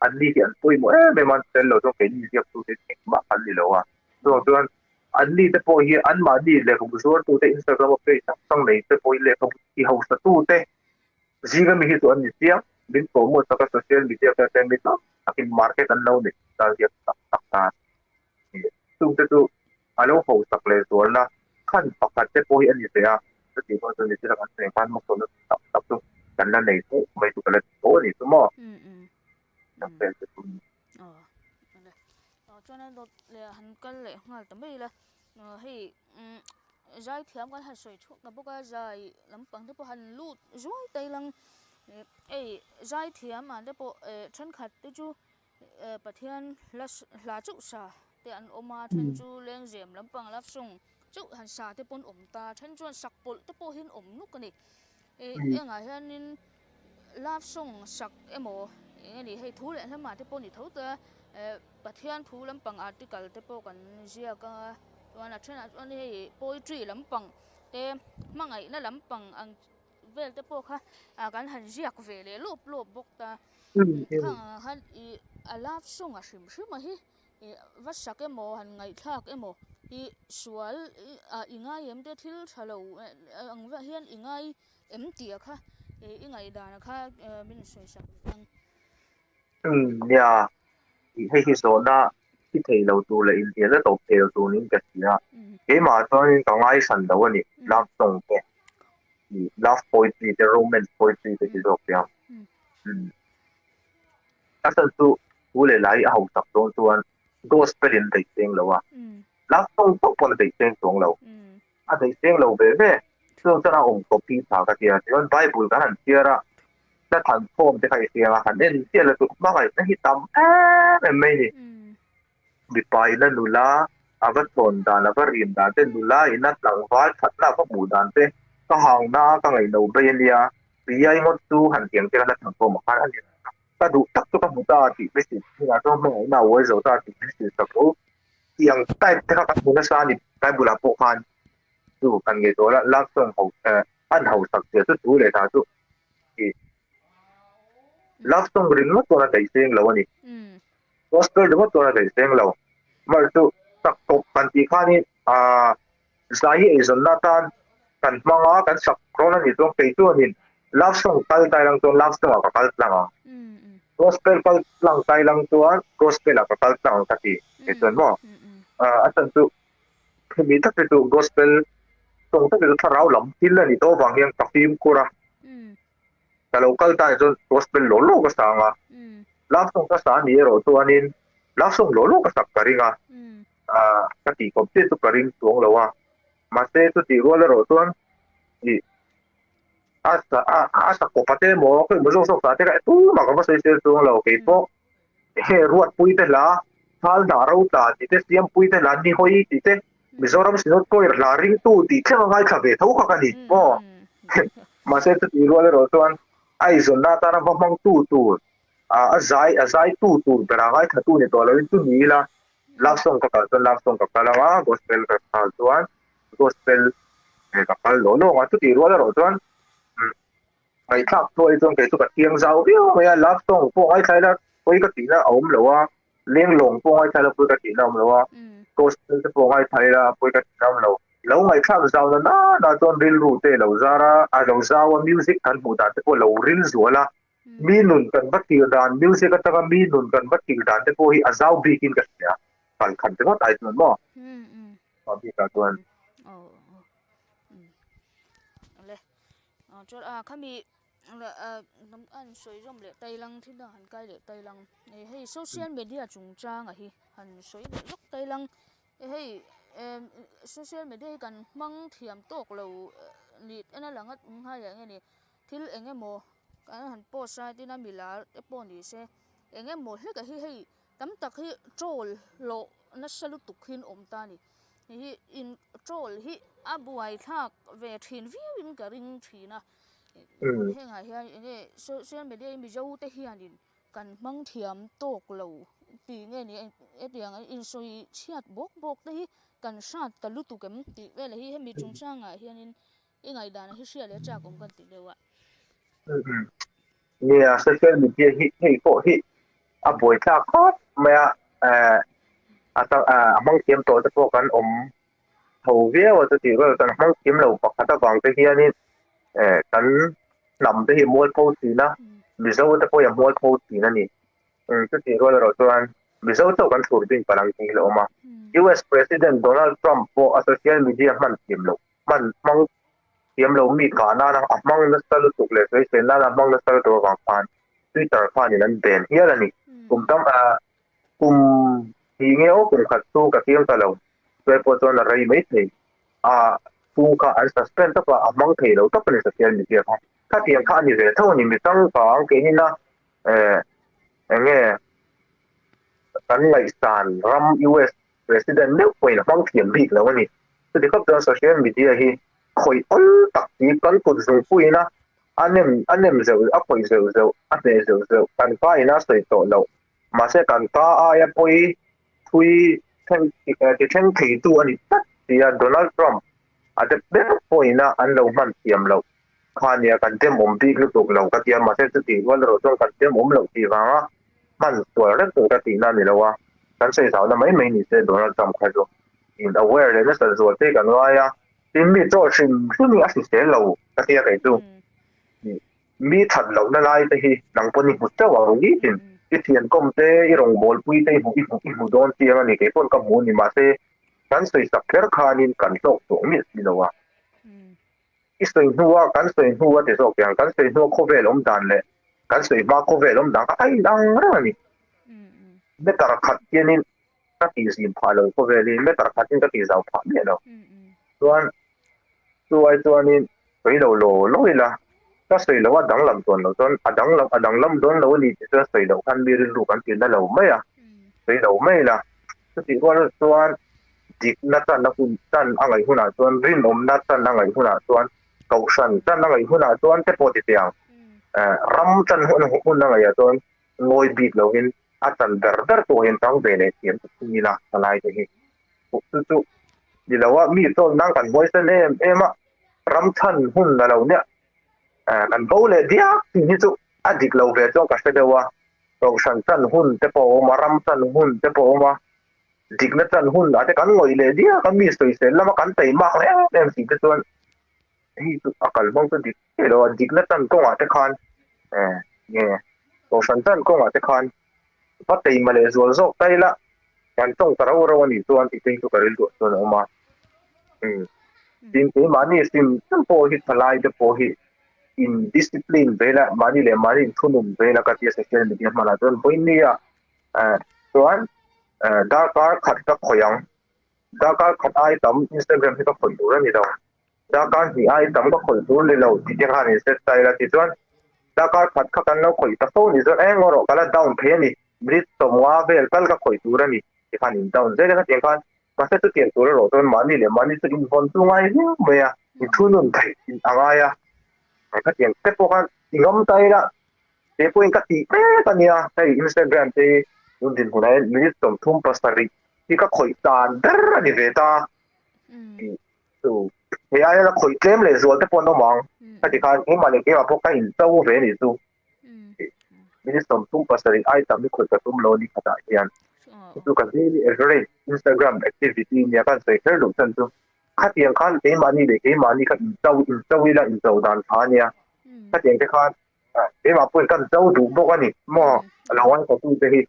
an ni hi an pawimawh em em a, an tel lo chuan keini ziaktu te engmah kan ni lo a. Chuvang chuan an ni te pawh hi anmahni lehkhabu zuartu te Instagram a page hrang hrang nei te pawh hi lehkhabu ti hausa tu te zinga mi hi chu an ni chiang, min promote tak a social media te ten mi tam takin market an lo neih ta ziak tak tak ta. Chung te chu a lo hausak leh zualna khan pakhat te pawh hi a ni ve a, chutih rual chuan nichina kan sawi ang khan hmasawnna tam tak chu kan la nei fo mai chu ka la ti tho a ni chu maw. Kan fel te chu ni. Aw ale aw chuan a dawt leh han kal leh nghal ta mai ila hei zai thiam kan han sawi thuak ta bawk a zai lampang te pawh han lut zuai ta ilang hei zai thiam ah te pawh thenkhat te chu Pathian hla hla chauh sa te an awm a, then chu lengzem lampang love song chauh han sa te pawh an awm ta, then chuan sak pawlh te pawh hi an awm nuk a ni. Ih engah hianin love song sak emaw eng nge ni hei thu leh hlamah te pawh a ni tho ta Pathian thu lampang article te pawh kan ziak a, chuan a thenah chuan hei poetry lampang te hmangaihna lampang ang vel te pawh kha kan han ziak ve leh lawp lawp bawk ta. Khang ang khan ih a love song a hrim hrim a hi ih va sak emaw han ngaihthlak emaw ih sual ah i ngai em te thil tha lo ang vek hian i ngai em tih a kha ih i ngaihdan a kha min sawi sak leh ang. Nia ih hei hi zawhna thi thei lo tur leh inhnialna tawp thei lo tur niin ka hria. Keimah chuanin ka ngaihsan lo a ni love song te ih love poetry te romance poetry te hi zawk hian. A chhan chu thu leh lai a hausak dawn chuan gospel in a daih seng lo a, love song pawh pawn a daih seng chuang lo, a daih seng lo ve ve. Chuang chuan a awm tawp hi tha ka tia, tichuan Bible kan han chhiar a, hla than khawm te kha i hria a, han en chiah la chu hmangaihna hi tam em em mai ni. Mipa ina nula a va thawn dan, a va rim dan te, nula ina tlangval thatna a va hmuh dan te, ka hangna a ka ngaihno bai a nia, Piyai ngawt chu han tiang te khan a thangkhawm a khan a ni. Ka duh tak chu ka hmu ta tih message hnenah chuan hmangaihna a uai zo ta tih message ka hmu. Tiang type te kha kan hmu nasa a ni Bible ah pawh khan chu kan ngei tawh la love song ho an hausak zia chu thu leh hla chu ih love song ringawt chuan a daih seng lo a ni. Gospel ringawt chuan a daih seng lo. Amaherawhchu chu sak tawp kan tih khanin ah Zai hi eizawnna atan kan hmang a, kan sak rawn a nih chuan kei chuanin love song kal tai lang chuan love song ah ka kal tlang ang. Gospel kal tlang tai lang chuan gospel ah ka kal tlang ang ka ti. Kei chuan maw? A chhan chu hemi tak hi chu gospel song tak hi chu thlarau lam thil a nih tawh avang hian ka fimkhur a. Ka lo kal ta chuan gospel law law ka sang a. Love song ka sa a nih erawh chuanin love song law law ka sak ka ring a. Ka tih kawp chiah chu ka ring chuang lo a, mahse chutih rual erawh chuan ih a sa a a sa kawp a te emaw ka emaw zawk zawk sa te kha tumah ka va sawi sel chuang lo kei pawh he Ruatpui te hla Thal hnah ro tla tih te Siampui te hla Nihawi tih te Mizoram Synod Choir hla ringtu tih thleng a ngaithla ve tho kha ka ni maw mahse chutih rual erawh chuan a eizawnna atana va hmangtu tur a zai a zaitu tur berah ngaithlatu ni tawh loin chu ni ila Love song ka kal chuan love song ka kal ang a, gospel ka kal chuan gospel ka kal lawh lawng a, chutih rual erawh chuan ngaihthlak thuai chuan kei chu ka thiang zau viau mai a, love song pawh ngaithla ila pawi ka tihna a awm lo a, lenglawng pawh ngaithla ila pawi ka tihna a awm lo a, gospel te pawh ngaithla ila pawi ka tihna a awm lo. Lo ngaihthlak zau na nana chuan rilru te lo zar a, a lo zau a, music kan hmuh dan te pawh lo ril zual a, Mi nun kan va thil dan, music atanga mi nun kan va thil dan te pawh hi a zau bikin ka hria. Kal khat ringawt ai chuan maw? Bikah chuan. Chuan a khami an sawi zawm leh tai lang thil dang han kai leh tai lang hei social media chungchanga hi han sawi leh lawk tai lang hei social media hi kan hmang thiam tawk lo nih en a lang a haiah nge ni thil eng emaw kan han post a tin a milar te pawh ni se eng emaw hlek ah hi hei Tam tak hi troll hlawh nasa lutuk hi an awm ta a ni. Hei hi in troll hi a buaithlak ve thin viau in ka ring thin a. Hengah hian eng nge social media hi Mizo te hianin kan hmang thiam tawk lo tih nge ni hetiang an insawi chhiat bawk bawk te hi kan hrat ta lutuk em tih vel hi hemi chungchangah hianin i ngaihdan hi hriat leh chak awm kan ti deuh a. Nia, social media hi hei pawh hi a buaithlak khawp mai a, eh a a hmang thiam tawh te pawh kan awm tho viau a chutih rual kan hmang thiam lo pakhat avang te hianin eh kan hnam te hi a mualpho thin a, Mizo te pawh hi a mualpho thin a ni. Chutih rual erawh chuan Mizo chauh kan thlur bik palang tih hi a awm a. US President Donald Trump pawh a social media hman thiam loh hman hmang thiam lo mi kah nana a hmang nasa lutuk leh sawisel nana a hmang nasa lutuk avang khan Twitter khanin an ben hial a ni. Kum tam ah kum hnih nge aw kum khat chu ka chiang ta lo. Chuai pawh chuan a rei mai thei. A chhung kha an suspend tawp a, a hmang thei lo tawp a ni social media kha. Khatiang kha a ni ve tho a ni. Mi changkang keinin a eh eng nge kan ngaihsan ram US President meuh pawhin a hmang thiam bik lo a ni. Chuti khawp chuan social media hi khawih awl tak hi kan kut zungpuiin a a nem a nem zeuh a khawih zeuh zeuh a hneh zeuh zeuh kan ka in a sawi tawh loh. Mahse kan ka aia pawi thui thleng ti thleng theitu a ni tlat tia Donald Trump a dep ber pawhin a an lo hman thiam loh kha nia kan demawm bik lutuk lo ka tia mahse chutih rual erawh chuan kan demawm loh tih vanga hman sual reng tur ka tihna a ni lo a, kan sawi zauhna mai mai ni se Donald Trump kha chu in aware leh nasa zual te kan ngai a, tin mi chaw hrim hrim hi a hrisel lo ka tia kei chu mi that lohna lai te hi nang pawn i hmu teuh ang ni tin i thian kawm te i rawngbawlpui te i hmu i hmu i hmu dawn chiang a ni kei pawn ka hmu a ni mahse kan sawi sak kher khanin kan hlawk tawh miah si lo a. I sawi hnua kan sawi hnu a ti zawk ang, kan sawi hnua khawvel awm dan leh kan sawi hma khawvel awm dan kha a inang reng a ni. Meter khat hianin ka tih zim phah lo khawvelin meter khatin ka tih zau phah miah lo. Chuan chu ai chuanin sawi lo law law ila, ka sawi loh a danglam chuan lo chuan a danglam a danglam dawn lo a ni tih chuan sawi loh khan mi rilru kan ti na lo mai a, sawi lo mai ila. Chutih rual chuan dikna chan a hun chan a ngaih hunah chuan rinawmna chan a ngaih hunah chuan kohhran chan a ngaih hunah chuan te pawh ti teh ang. Ram chan hun hun a ngaihah chuan ngawi bik lovin a chan ber ber pawh hian chang ve leh thiam ta thung ila thalai te hi. Chu chu ni lo a mi chuan nang kan huaisen em em a ram chhan hun a lo nia kan bo leh diak thin hi chu a dik lo ve chuan ka hre deuh a. Kohhran chan hun te pawh a awm a, ram chan hun te pawh a awm a, dikna chan hun ah te kan ngawih leh diak a, mi sawisel lama kan teimak leh em em si te chuan hei chu a kal hmang chu dik chiah lo a, dikna chan kawngah te khan eh nge kohhran chan kawngah te khan va teima leh zual zawk ta ila kan tawng ta rau rau a nih chuan tih te hi chu ka rilruah chuan a awm a, umm tin keimahni hrim hrim pawh hi thalai te pawh hi in discipline vel a mahni leh mahni in thunun vel a ka tia social media hmanah chuan vawinia eh chuan eh darkar khat ka khawih ang darkar khat ai tam Instagram hi ka khawih tur a ni lo darkar hnih ai tam ka khawih tur ni lo tih te khan in set ta ila tichuan darkar khat kha kan lo khawih ta fo ni chuan eng erawh ka la down thei a ni minute sawmnga vel tal ka khawih tur a ni ti khan in down zel a hetiang khan mahse chutiang tur erawh chuan mahni leh mahni chu invawn chu ngai viau mai a in thu nun theih in a ngai a khatiang te pawh khan i ngam ta ila te pawhin ka tih mek a nia hei Instagram te hi tun dinhmunah hian minute 37 hi ka khawih tan ber a ni ve ta chu hei aia la khawih tlem leh zual te pawh an awm ang khati khan keimah leh keimah pawh ka in cho ve a nih chu minute 37 ai tam hi khawih ka tum lo a ni khatah hian chu ka daily average Instagram activity nia kan sawi kher loh chan chu Khatiang khan keimahni leh keimahni kha incho incho ila incho dan tha a nia. Khatiang te khan keimah pawhin kan cho duh bawk a ni maw a lo ngaithla tu te hi.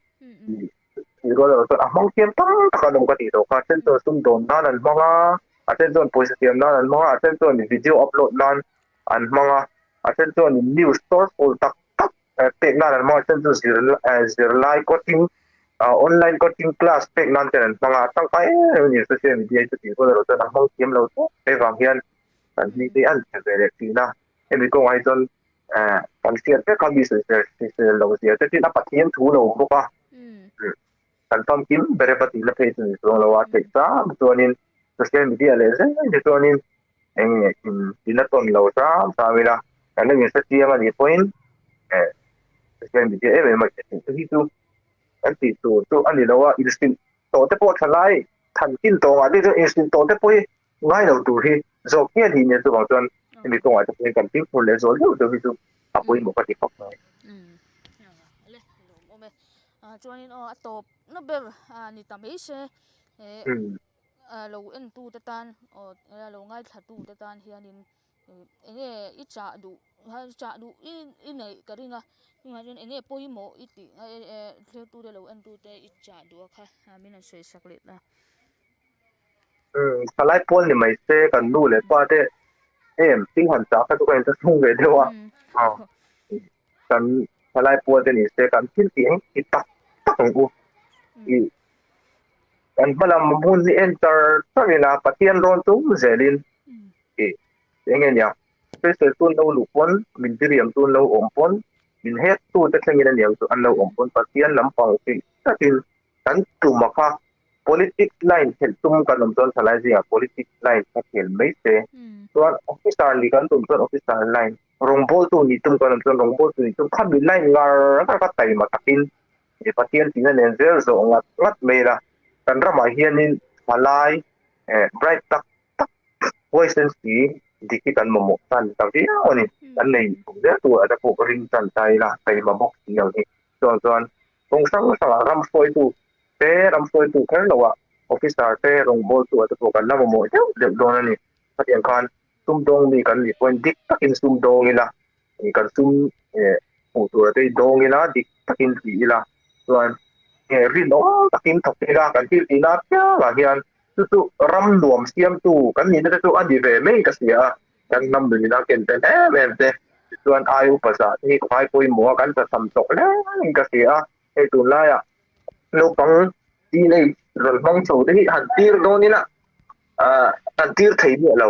tih rual erawh chuan a hmang thiam tam tak an awm ka tih tawh kha. A then chuan sumdawn nan an hmang a, a then chuan pawisa siam nan an hmang a, a then chuan video upload nan an hmang a, a then chuan news sourceful tak tak pek nan an hmang a, a then chu zir zirlai coaching online coaching class pek nan ten an hmang a, a tangkai em em a ni social media hi chu tih rual erawh chuan a hmang thiam lo tawp mai vang hian kan hming te hi an chhe ve leh thin a, hemi kawngah hi chuan kan hriat vek a mi sawisel sawisel lo zia te tin a Pathian thu lo bawk a, kan famkim ber e patihna phei chu ni chuang lo a, theih chang chuanin social media leh zel hi chuanin eng nge in in a tawn lo hram hram ila kan lo inhre chiang a nih pawhin eh social media em em a inhre hi chu kan tih tur chu a ni lo a, inhrilh tawh te pawh thalai than kin tawng ah te chuan inhrilh tawh te pawh hi ngai lo tur hi zawk hian hi nia chuvang chuan hemi kawngah te pawhin kan fimkhur leh zual deuh deuh hi chu a pawimawh ka ti khawp mai. Chuanin aw a tawp na ber a ni ta mai se lo entu te tan aw lo ngaithla tu te tan hianin enge i chah duh chah duh i neih ka ring a chungah chuan enge pawimawh i tih thlir te lo entu te i chah duh a kha min han sawi sak leh ta. Thalai pawl ni mai se kan nu leh pa te em thil han chah kha chu ka inthla ve deuh a kan thalai pawl te ni se kan thil tih eng ti tak tak ang u i kan hma lam hun hi en char char ila Pathian rawn tum zelin i eng nge nia hrisel tun lo luh pawn min diriam tun lo awm pawn min hek tu te thlengin aniang chu an lo awm pawn Pathian lampang tih takin kan tum a kha politics line khelh tum kan awm chuan thalai zingah politics line kha khel mai se chuan officer nih kan tum chuan officer line rawngbawltu nih tum kan awm chuan rawngbawltu nih tum khami line ngar ngar kha taima takin he Pathian tihna nen zel zawh ngat ngat mai ila kan ramah hianin thalai eh bright tak tak huaisen si dik hi kan mamawh tan ta viau a ni kan nei zel tur ah te pawh ring tan ta ila taima bawk si ang hi chuan chuan kawng hrang hrangah ram hruaitu te ram hruaitu kher loah officer te rawngbawltu ah te pawh kan la mamawh deuh deuh dawn a ni. Khatiang khan sumdawng mi kan nih pawhin dik takin sumdawng ila kan sum hmuh tur te hi dawng ila dik takin ti ila chuan rinawm takin thawk ila kan thil tihna apiangah hian chu chu ram nuam siamtu kan nihna te chu a ni ve mai ka hria a kan hnam nun ina ken tel em em te tichuan ai upa zah te hi khaw pawimawh a kan tachham tawh hle ka hria a hei tunlaiah naupang teenage rawn hmang chho te hi han tir dawn ila han tir thei miah lo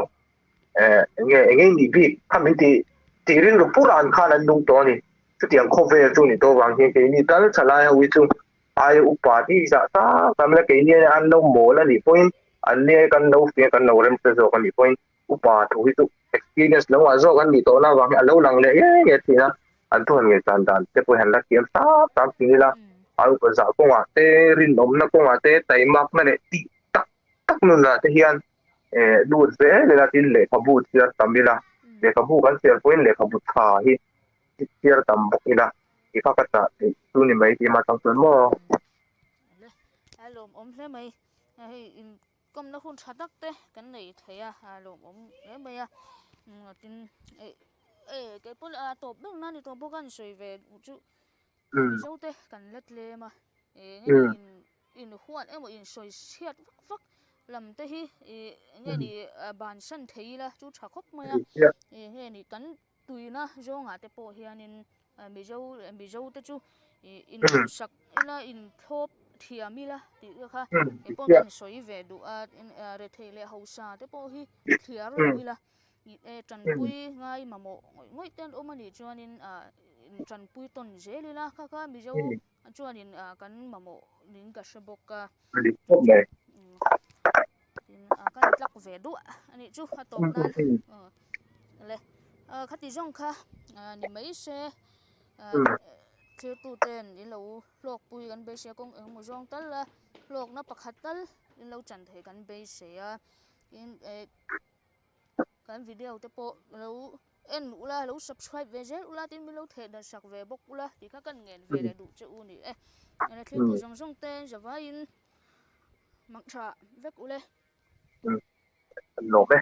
enge enge ni bik kha min ti tih rilru pur an khan an nung tawh a ni chutiang khawvel chu ni tawh vang hian keini tal thalai ho hi chu ai upa hi zah tak tam la keini an lo mawl a nih pawhin an nia kan lo fing kan lo rem hre zawk a nih pawhin upa thu hi chu experience lo ngah zawk an nih tawh na vang hi a lo lang leh nge nge thin a an thu han ngaihsan dan te pawh hi han la thiam sap sap thin ila ai upa zah kawngah te rinawmna kawngah te taimakna leh tih tak tak nunah te hian lut zel ila tin lehkhabu chhiar tam ila lehkhabu kan chhiar pawhin lehkhabu tha hi chhiar tam bawk ila ti kha ka chah theih chu ni mai tih mah chang chuan maw. A lawmawm hle mai hei inkawmna hun tha tak te kan nei thei a a lawmawm hle mai a tin keipawh a tawp ber na ni tawh bawk a ni sawi ve duh chu Mizo te kan la tlem a eng nge in in huat emaw in sawi chhiat vak vak lam te hi ih eng nge ni bansan thei ila chu tha khawp mai a eng nge ni kan tuina zawngah te pawh hianin Mizo Mizo te chu ih in duhsak ila in thlawp thiam ila tih te kha kei pawh kan sawi ve duh a rethei leh hausa te pawh hi thliar lo ila ih e tanpui ngai mamawh ngawih ngawih te an awm anih chuanin ah in tanpui tawn zel ila kha kha Mizo chuanin kan mamawh niin ka hre bawk a kan tlak ve duah a nih chu a tawp nan le khati zawng kha ni mai se thirtu ten in lo hlawkpui kan beisei a kawng engemaw zawng tal a hlawkna pakhat tal in lo chan thei kan beisei a tin kan video te pawh lo En ula, lo subscribe ve zel ula tin min lo theh dan sak ve bawk ula tih kha kan ngen ve leh duh che u ni e. Eng thiltu zawng zawng te zavaiin mak tha vek ule. An lawm e.